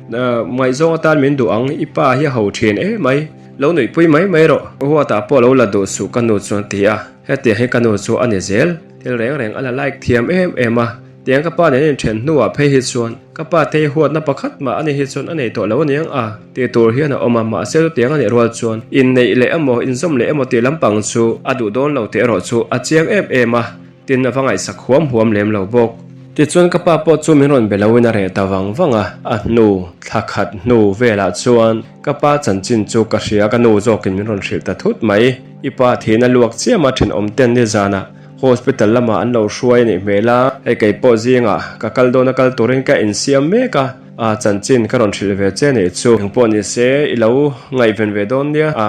ngaihzawng atan min duh ang i pa hi a ho thin em mai. Lo nuihpui mai mai rawh. Huatah pawh lo la duh suh ka nu chuan a ti a. Hetiang hi ka nu chu a ni zel. Thil reng reng a la like thiam em em a. Tiang ka pa nen inthen hnuah phei hi chuan ka pa te hi huatna pakhat mah ani hi chuan a nei tawh lo aniang a tih tur hian a awm a, mahse chutiang a nih rual chuan inneih leh emaw inzawm leh emaw tih lampang chu a duh dawn lo tih erawh chu a chiang em em a, tin a va ngaihsak huam huam lem lo bawk. Tichuan ka pa pawh chu min rawn be loin a reh ta vang vang a, a hnu thla khat hnu velah chuan ka pa chanchin chu ka hria ka nu zawkin min rawn hrilh ta thut mai, i pa thihna luak chiama thenawm ten nizanah Hospital lamah an lo hruai a nih hmel a, hei kei pawh zingah ka kal dawn a kal turin ka insiam mek a, a chanchin ka rawn hrilh ve che nih chu engpawh ni se i lo ngaihven ve dawn nia, a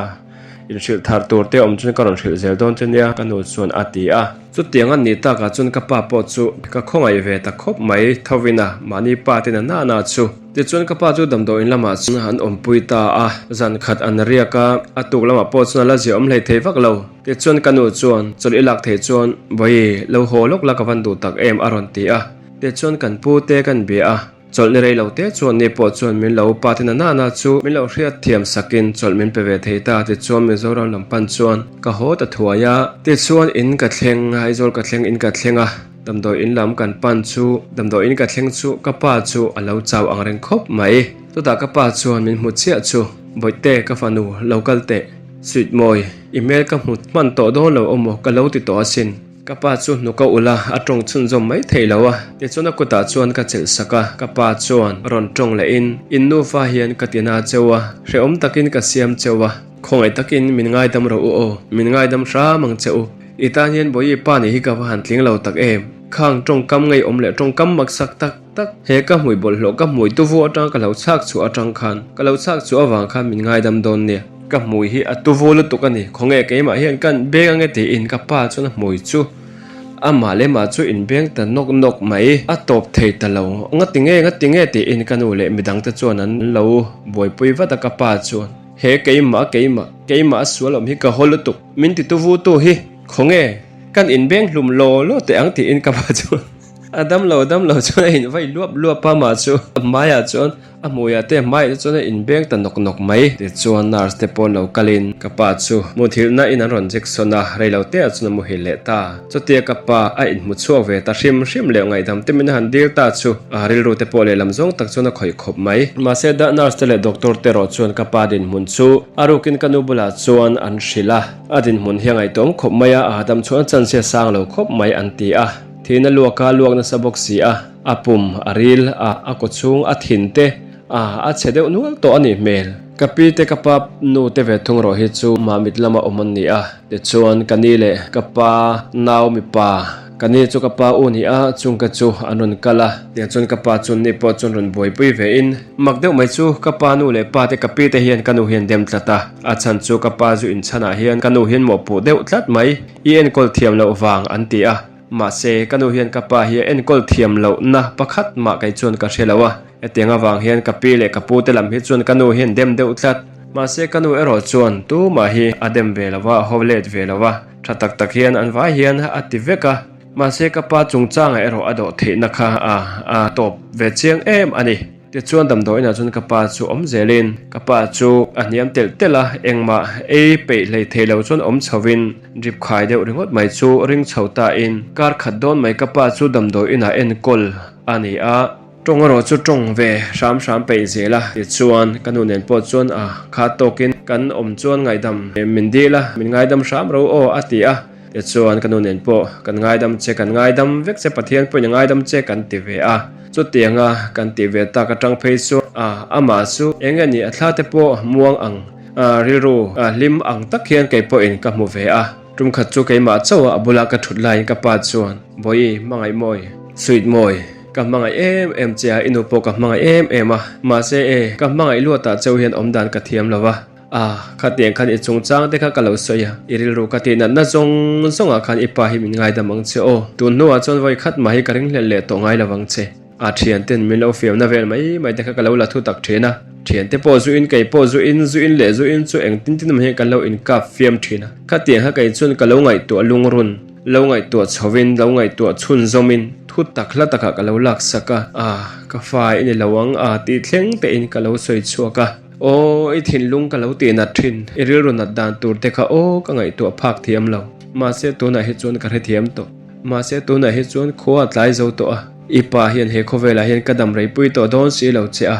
inhrilh thar tur te awm chuan ka rawn hrilh zel dawn che nia ka nu chuan a ti a. Chutiang a nih takah chuan ka pa pawh chu ka khawngaih ve ta khawp mai thovin a, mahni pa te na na na chu. Tichuan ka pa chu damdawiin lamah chuan an awmpui ta a, zan khat an riak a, a tuk lamah pawh chuan a la ziahawm hlei thei vak lo. Tichuan ka nu chuan chawlh i lak thei chuan Bawi, lo haw lawk la ka van duh tak em a rawn ti a. Tichuan kan pu te kan bia a, chawlh ni rei lo te chuan ni pawh chuan min lo pa te na nana chu min lo hriat thiam sakin chawlh min pe ve thei ta. Tichuan Mizoram lam pan chuan ka haw ta thuai a. Tichuan in ka thleng, Aizawl ka thleng in ka thleng a, damdawi in lam kan pan chu damdawi in ka thleng chu ka pa chu a lo chau ang reng khawp mai. Chutah ka pa chuan min hmu chiah chu, Bawihte ka fanu lo kal teh. Sweet mawi, i hmel ka hmu hman tawh dawn lo awmaw ka lo ti tawh asin. Ka pa chu hnuk a ulh a, a tawng chhunzawm mai thei lo a. Tichuan a kutah chuan ka chelh sak a, ka pa chuan rawn tawng lehin, In nufa hian ka ti na cheu a, hrehawm takin ka siam cheu a, khawngaih takin min ngaidam rawh u aw, min ngaidam hram ang che u. I tan hian Bawihi pa nih hi ka va han tling lo tak em? Khang tawngkam ngeiawm leh tawngkam maksak tak. Tak, he ka hmui bawlhhlawh ka hmui tuvu atang ka lo chhak chhuah atang khan ka lo chhak chhuah avang khan min ngaidam dawn nia. Ka hmui hi a tuvu lutuk a ni, khawnge keimah hian kan beng ange tiin ka pa chuan a hmui chu amah leh mah chu inbeng ta nawk nawk mai, a tawp thei ta lo, ngati nge ngati nge tiin ka nu leh midang te chuan an lo buaipui vat a ka pa chuan he keimah keimah keimah a sual awm hi ka haw lutuk min ti tuvu tu hi khawnge kan inbeng hlum law law teh ang tiin ka pa chuan. A damlo damlo chuan a invai luap luap a mah chu a hmaiah chuan a hmuiah te a hmaiah te chuan a inbeng ta nawk nawk mai. Tichuan nurse te pawh an lo kalin ka pa chu muthilhna in an rawn jection a, reilo te ah chuan a muhil leh ta. Chutia ka pa a inhmu chhuak ve ta hrim hrim leh ngaihdam te min a han dil ta chu a rilru te pawh lehlam zawng tak chuan a khawih khawp mai. Mahse dah nurse te leh doctor te erawh chuan ka pa dinhmun chu a rukin ka nu bulah chuan an hrilh a, a dinhmun hi a ngaihtuahawm khawp mai a, a hahdam chhuah a chance hi a sang lo khawp mai an ti a. Thihna luak a luak nasa bawk si a, a pum, a ril, a a kawchhung, a thin te, a a chhe deuh nual tawh a nih hmel. Ka pi te ka pa nu te ve thung rawh hi chu Mamit lama awm an ni a, tichuan ka ni leh ka pa nau mipa, ka ni chu ka pa u ni a, chung ka chu an rawn kal a, tiang chuan ka pa chuan ni pawh chuan rawn buaipui ve in, mak deuh mai chu ka pa nu leh pa te ka pi te hian ka nu hian dem tlat a, a chhan chu ka pa zu inchhanah hian ka nu hian mawhpuh deuh tlat mai, i enkawl thiam loh vang an ti a. Mahse, ka nu hian ka pa hi a enkawl thiam lohna pakhat mah kei chuan ka hre lo a. Hetiang avang hian ka pi leh ka pu te lam hi chuan ka nu hian dem deuh tlat. Mahse ka nu erawh chuan tumah hi a dem ve lo va, a haw let ve lo va, tha tak tak hian an vai hian a ti vek a. Mahse ka pa chungchangah erawh a dawh theihna kha a a tawp ve chiang em a ni. Tichuan damdawiinah chuan ka pa chu awm zelin ka pa chu a hniam telh telh a, engmah ei peih hlei thei lo chuan awm chhovin drip khai deuh ringawt mai chu ring chho tain kar khat dawn mai ka pa chu damdawiinah enkawl a ni a. Tawng erawh chu tawng ve hram hram peih zel a, tichuan ka nu nen pawh chuan a kha tawkin kan awm chuan ngaihdam min dil a, min ngaidam hram ro aw a ti a. Tichuan ka nu nen pawh kan ngaidam che, kan ngaidam vek che, Pathian pawhin a ngaidam che kan ti ve a. Chutianga kan tih ve tak atang phei chu a amah chu eng nge ni a thla te pawh muang ang, rilru hlim ang tak hian kei pawhin ka hmu ve a. Tum khat chu keimah chauh a a bula ka thut laiin ka pa chuan, Bawihi, hmangaih mawi, sweet mawi, ka hmangaih em em che a, i nu pawh ka hmangaih em em a, mahse e, ka hmangaih luatah chauh hian awmdan ka thiam lo va. A, khatiang khan i chungchang te kha ka lo sawi a, i rilru ka tih natna zawng zawngah khan i pa hi min ngaidam ang che aw. Tun hnuah chuan vawi khat mah hi ka ringhlelh leh tawh ngai lo vang che. A thianten min lo fiamna vel mai mai te kha ka lo la thu tak thin a. Thiante pawh zu in, kei pawh zu in, zu in leh zu in chu engtin tin awm hian kan lo inkap fiam thin a. Khatiang kha kei chuan ka lo ngaihtuah lungrun, lo ngaihtuah chhovin, lo ngaihtuah chhunzawmin thu tak hla takah ka lo laksak a. A, ka fa i ni lo ang a tih thleng tein ka lo sawi chhuak a. Aw, i thinlung ka lo tih nat thin, i rilru nat dan tur te kha aw ka ngaihtuah phak thiam lo. Mahse tunah hi chuan ka hrethiam tawh. Mahse tunah hi chuan khua a tlai zo tawh a, i pa hian he khawvelah hian ka dam reipui tawh dawn si lo che a.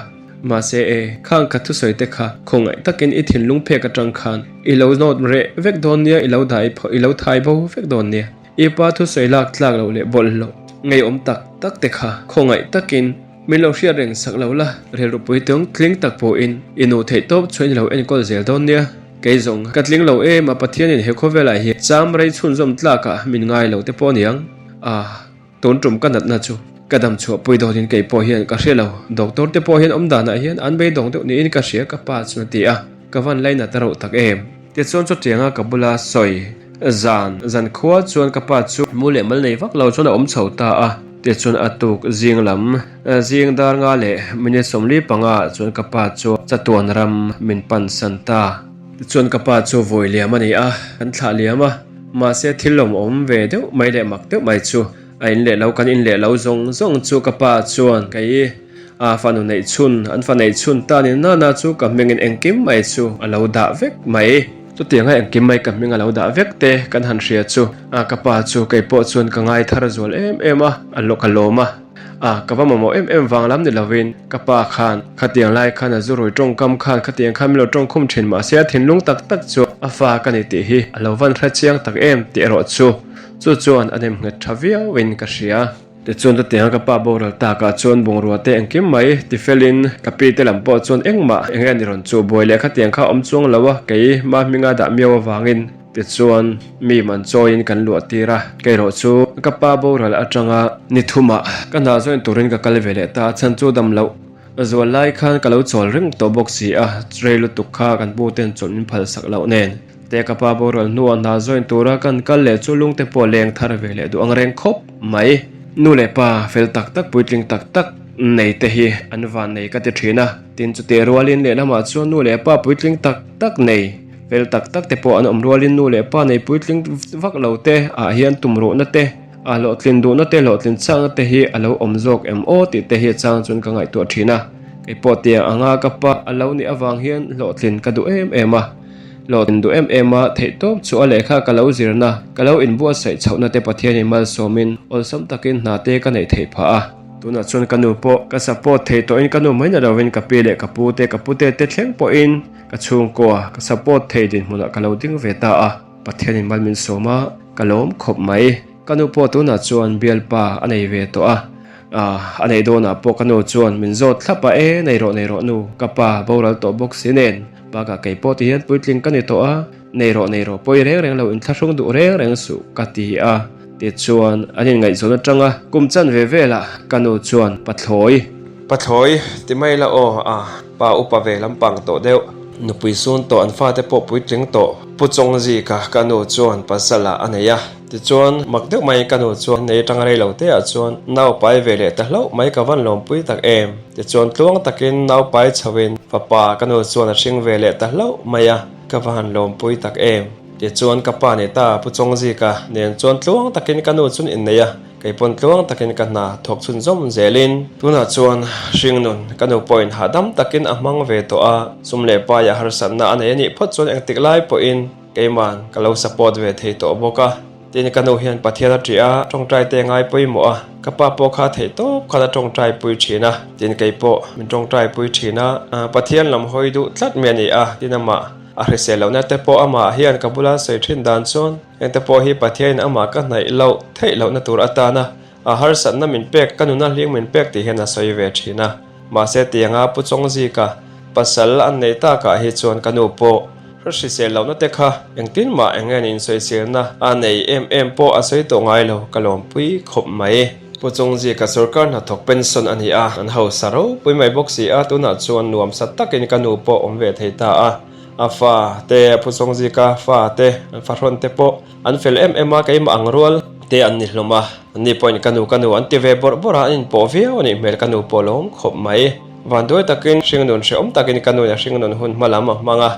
Mahse e, khang ka thusawi te kha khawngaih takin i thinlung phek atang khan i lo nawt reh vek dawn nia, i lo dai i lo thai bo vek dawn nia. I pa thusawi lak tlak loh leh bawlhhlawh ngeiawm tak tak te kha khawngaih takin Min lo hriat reng sak lo la, rilru puitung tling tak pawhin i nu theih tawp chuan i lo enkawl zel dawn nia. Kei zawng ka tling lo em a, Pathianin he khawvelah hi cham rei chhunzawm tlakah min ngai lo te pawh aniang. Ah, tun tum ka natna chu ka dam chhuah pui dawnin kei pawh hian ka hria lo, doctor te pawh hian awm danah hian an beidawng deuh niin ka hria ka pa chuan a ti a, ka van lainat rauh tak em. Tichuan chutianga ka bula sawi zan zan khua chuan ka pa chu mu leh mal nei vak lo chuan a awm chho ta a. Tichuan a tuk zing lam zing dar nga leh minute 45 ah chuan ka pa chu chatuan ram min pan san ta. Tichuan ka pa chu vawi liam a ni a, kan thlah liam a, mahse thil lawmawm ve deuh mai leh mak deuh mai chu a in leh lo kan in leh lo zawng zawng chu ka pa chuan kei A fanu neih chhun, an fa neih chhun ta ni nana chu ka hmingin engkim mai chu a lo dah vek mai. Chutianga engkim mai ka hming a lo dah vek te kan han hria chu a ka pa chu kei pawh chuan ka ngai thar zual em em a, a lawk a lawm a. A ka va mamawh em em vang lam ni lovin ka pa khan khatiang lai khan a zurui tawngkam khan khatiang khan min lo tawngkhum thin mahse a thinlung tak tak chu a fa ka ni tih hi a lo van hre chiang tak em tih erawh chu chu chuan a nem nghet tha viauin ka hria. Tichuan chutianga ka pa boral takah chuan bungrua te engkim mai tifelin ka pi te lam pawh chuan engmah eng nge ni rawn chu buai leh khatiang kha awm chuang lo a, kei ma hminga dah miau avangin tichuan mi man chawiin kan luah tir a, kei erawh chu ka pa boral atanga ni thumah ka hna join turin ka kal ve leh ta a, chhan chu dam loh zual lai khan ka lo chawl reng tawh bawk si a, rei lutuk kha kan pu ten chawlh min phal sak loh nen. Te ka pa boral hnuah hna join tura kan kal leh chu lungte pawh leng thar ve leh duh ang reng khawp mai. Nu leh pa fel tak tak puitling tak tak nei te hi an van nei ka ti thin a, tin chutih rualin lehlamah chuan nu leh pa puitling tak tak nei fel tak tak te pawh an awm rualin nu leh pa nei puitling vak lo te ah hian tumruhna te ah hlawhtlin duhna te hlawhtlin chakna te hi a lo awm zawk em aw tih te hi chang chuan ka ngaihtuah thin a, kei pawh tiang anga ka pa a lo nih avang hian hlawhtlin ka duh em em a. Hlawhtlin duh em em a, theihtawp chu a lehkha ka lo zirna, ka lo inbuatsaih chhohna te Pathianin malsawmin awlsam takin hna te ka neih theih phah a. Tunah chuan ka nu pawh ka support thei tawhin ka nu mai na lovin ka pi leh ka pu te, ka pute te thleng pawhin ka chhungkua ka support thei dinhmunah ka lo ding ve ta a, Pathianin mal min sawm a, ka lawm khawp mai. Ka nu pawh tunah chuan bialpa a nei ve tawh a, a neih dawnah pawh ka nu chuan min zawt thlap a, E nei rawh nei rawh nu, ka pa boral tawh bawk si nen, bakah kei pawh tihian puitling ka ni tawh a, nei rawh nei rawh pawi reng reng lo inthlahrung duh reng reng suh ka ti a, tichuan an inngaihzawn atanga kum chan ve velah ka nu chuan pathlawi. Pathlawi ti mai la aw, a pa upa ve lampang tawh deuh. Nupui sun tawh an fate pawh puitling tawh Pu Chawngzika ka nu chuan pasal ah a nei a. Tichuan, mak deuh maiin ka nu chuan nei atanga rei lo te ah chuan nau pai ve leh ta hlauh mai ka van lawmpui tak em. Tichuan tluang takin nau pai chho in fapa ka nu chuan a hring ve leh ta hlauh mai a, ka va han lawmpui tak em. Tichuan ka pa ni ta Pu Chawngzika nen chuan tluang takin ka nu chuan innei a. Kei pawn tluang takin ka hna thawk chhunzawm zelin tunah chuan hringnun ka nu pawhin hahdam takin a hmang ve tawh a, sum leh paia harsatna a nei a nih phawt chuan engtik lai pawhin keiman ka lo support ve thei tawh bawk a. Tin, ka nu hian Pathian a ṭih a, ṭawngṭai te ngai pawimawh a, ka pa pawh kha theih tawp khan a ṭawngṭai pui ṭhin a, tin kei pawh min ṭawngṭai pui ṭhin a, Pathian lam hawi duh tlat mai a ni a, tin amah a hrisel lohna te pawh amah hian ka bula sawi ṭhin dan chuan Hengte pawh hi Pathianin amah ka hnaih loh theih lohna tur atana a harsatna min pek, ka nuna hling min pek tih hian a sawi ve thin a. Mahse tianga Pu Chawngzika pasal an neih takah hi chuan ka nu pawh hrisel lohna te kha engtin mah eng nge insawiselna a nei em em pawh a sawi tawh ngai lo, ka lawmpui khawp mai. Pu Chawngzika sorkar hnathawk pension a ni a, an hausa ropui mai bawk si a, tunah chuan nuamsa takin ka nu pawh awm ve thei ta a. A fa te, a phusawng zika fa te, an fahrawn te pawh an fel em em a, keimah ang rual te an ni hlawm a. Anni pawhin ka nu ka nu an ti ve bawrh bawrh a, an inpawh viau a nih hmel ka nu pawh lawm khawp mai. Vanduai takin hringnun hrehawm takin ka nuin a hringnun hun hma lam a hmang a,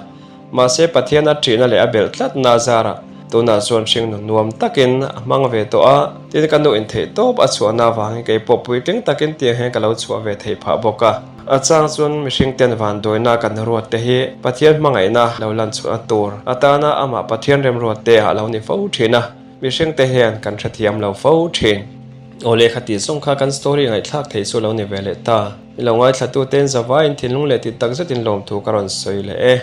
mahse Pathian a ṭihna leh a belh tlatna zarah tunah chuan hringnun nuam takin a hmang ve tawh a, tin ka nu intheih tawp a chhuahna avangin keipawh puitling takin tiang hian ka lo chhuah ve theih phah bawk a. A chang chuan mihring ten vanduaina kan ruat te hi Pathian hmangaihna lo lan chhuahna tur atana amah Pathian remruat te ah lo ni fo thin a, mihring te hian kan hrethiam lo fo thin. Aw lehkha tih zawng kha kan story ngaihthlak thei chu lo ni ve leh ta. I lo ngaithla tu ten zavaiin thinlung leh ti tak zetin lawmthu ka rawn sawi leh e.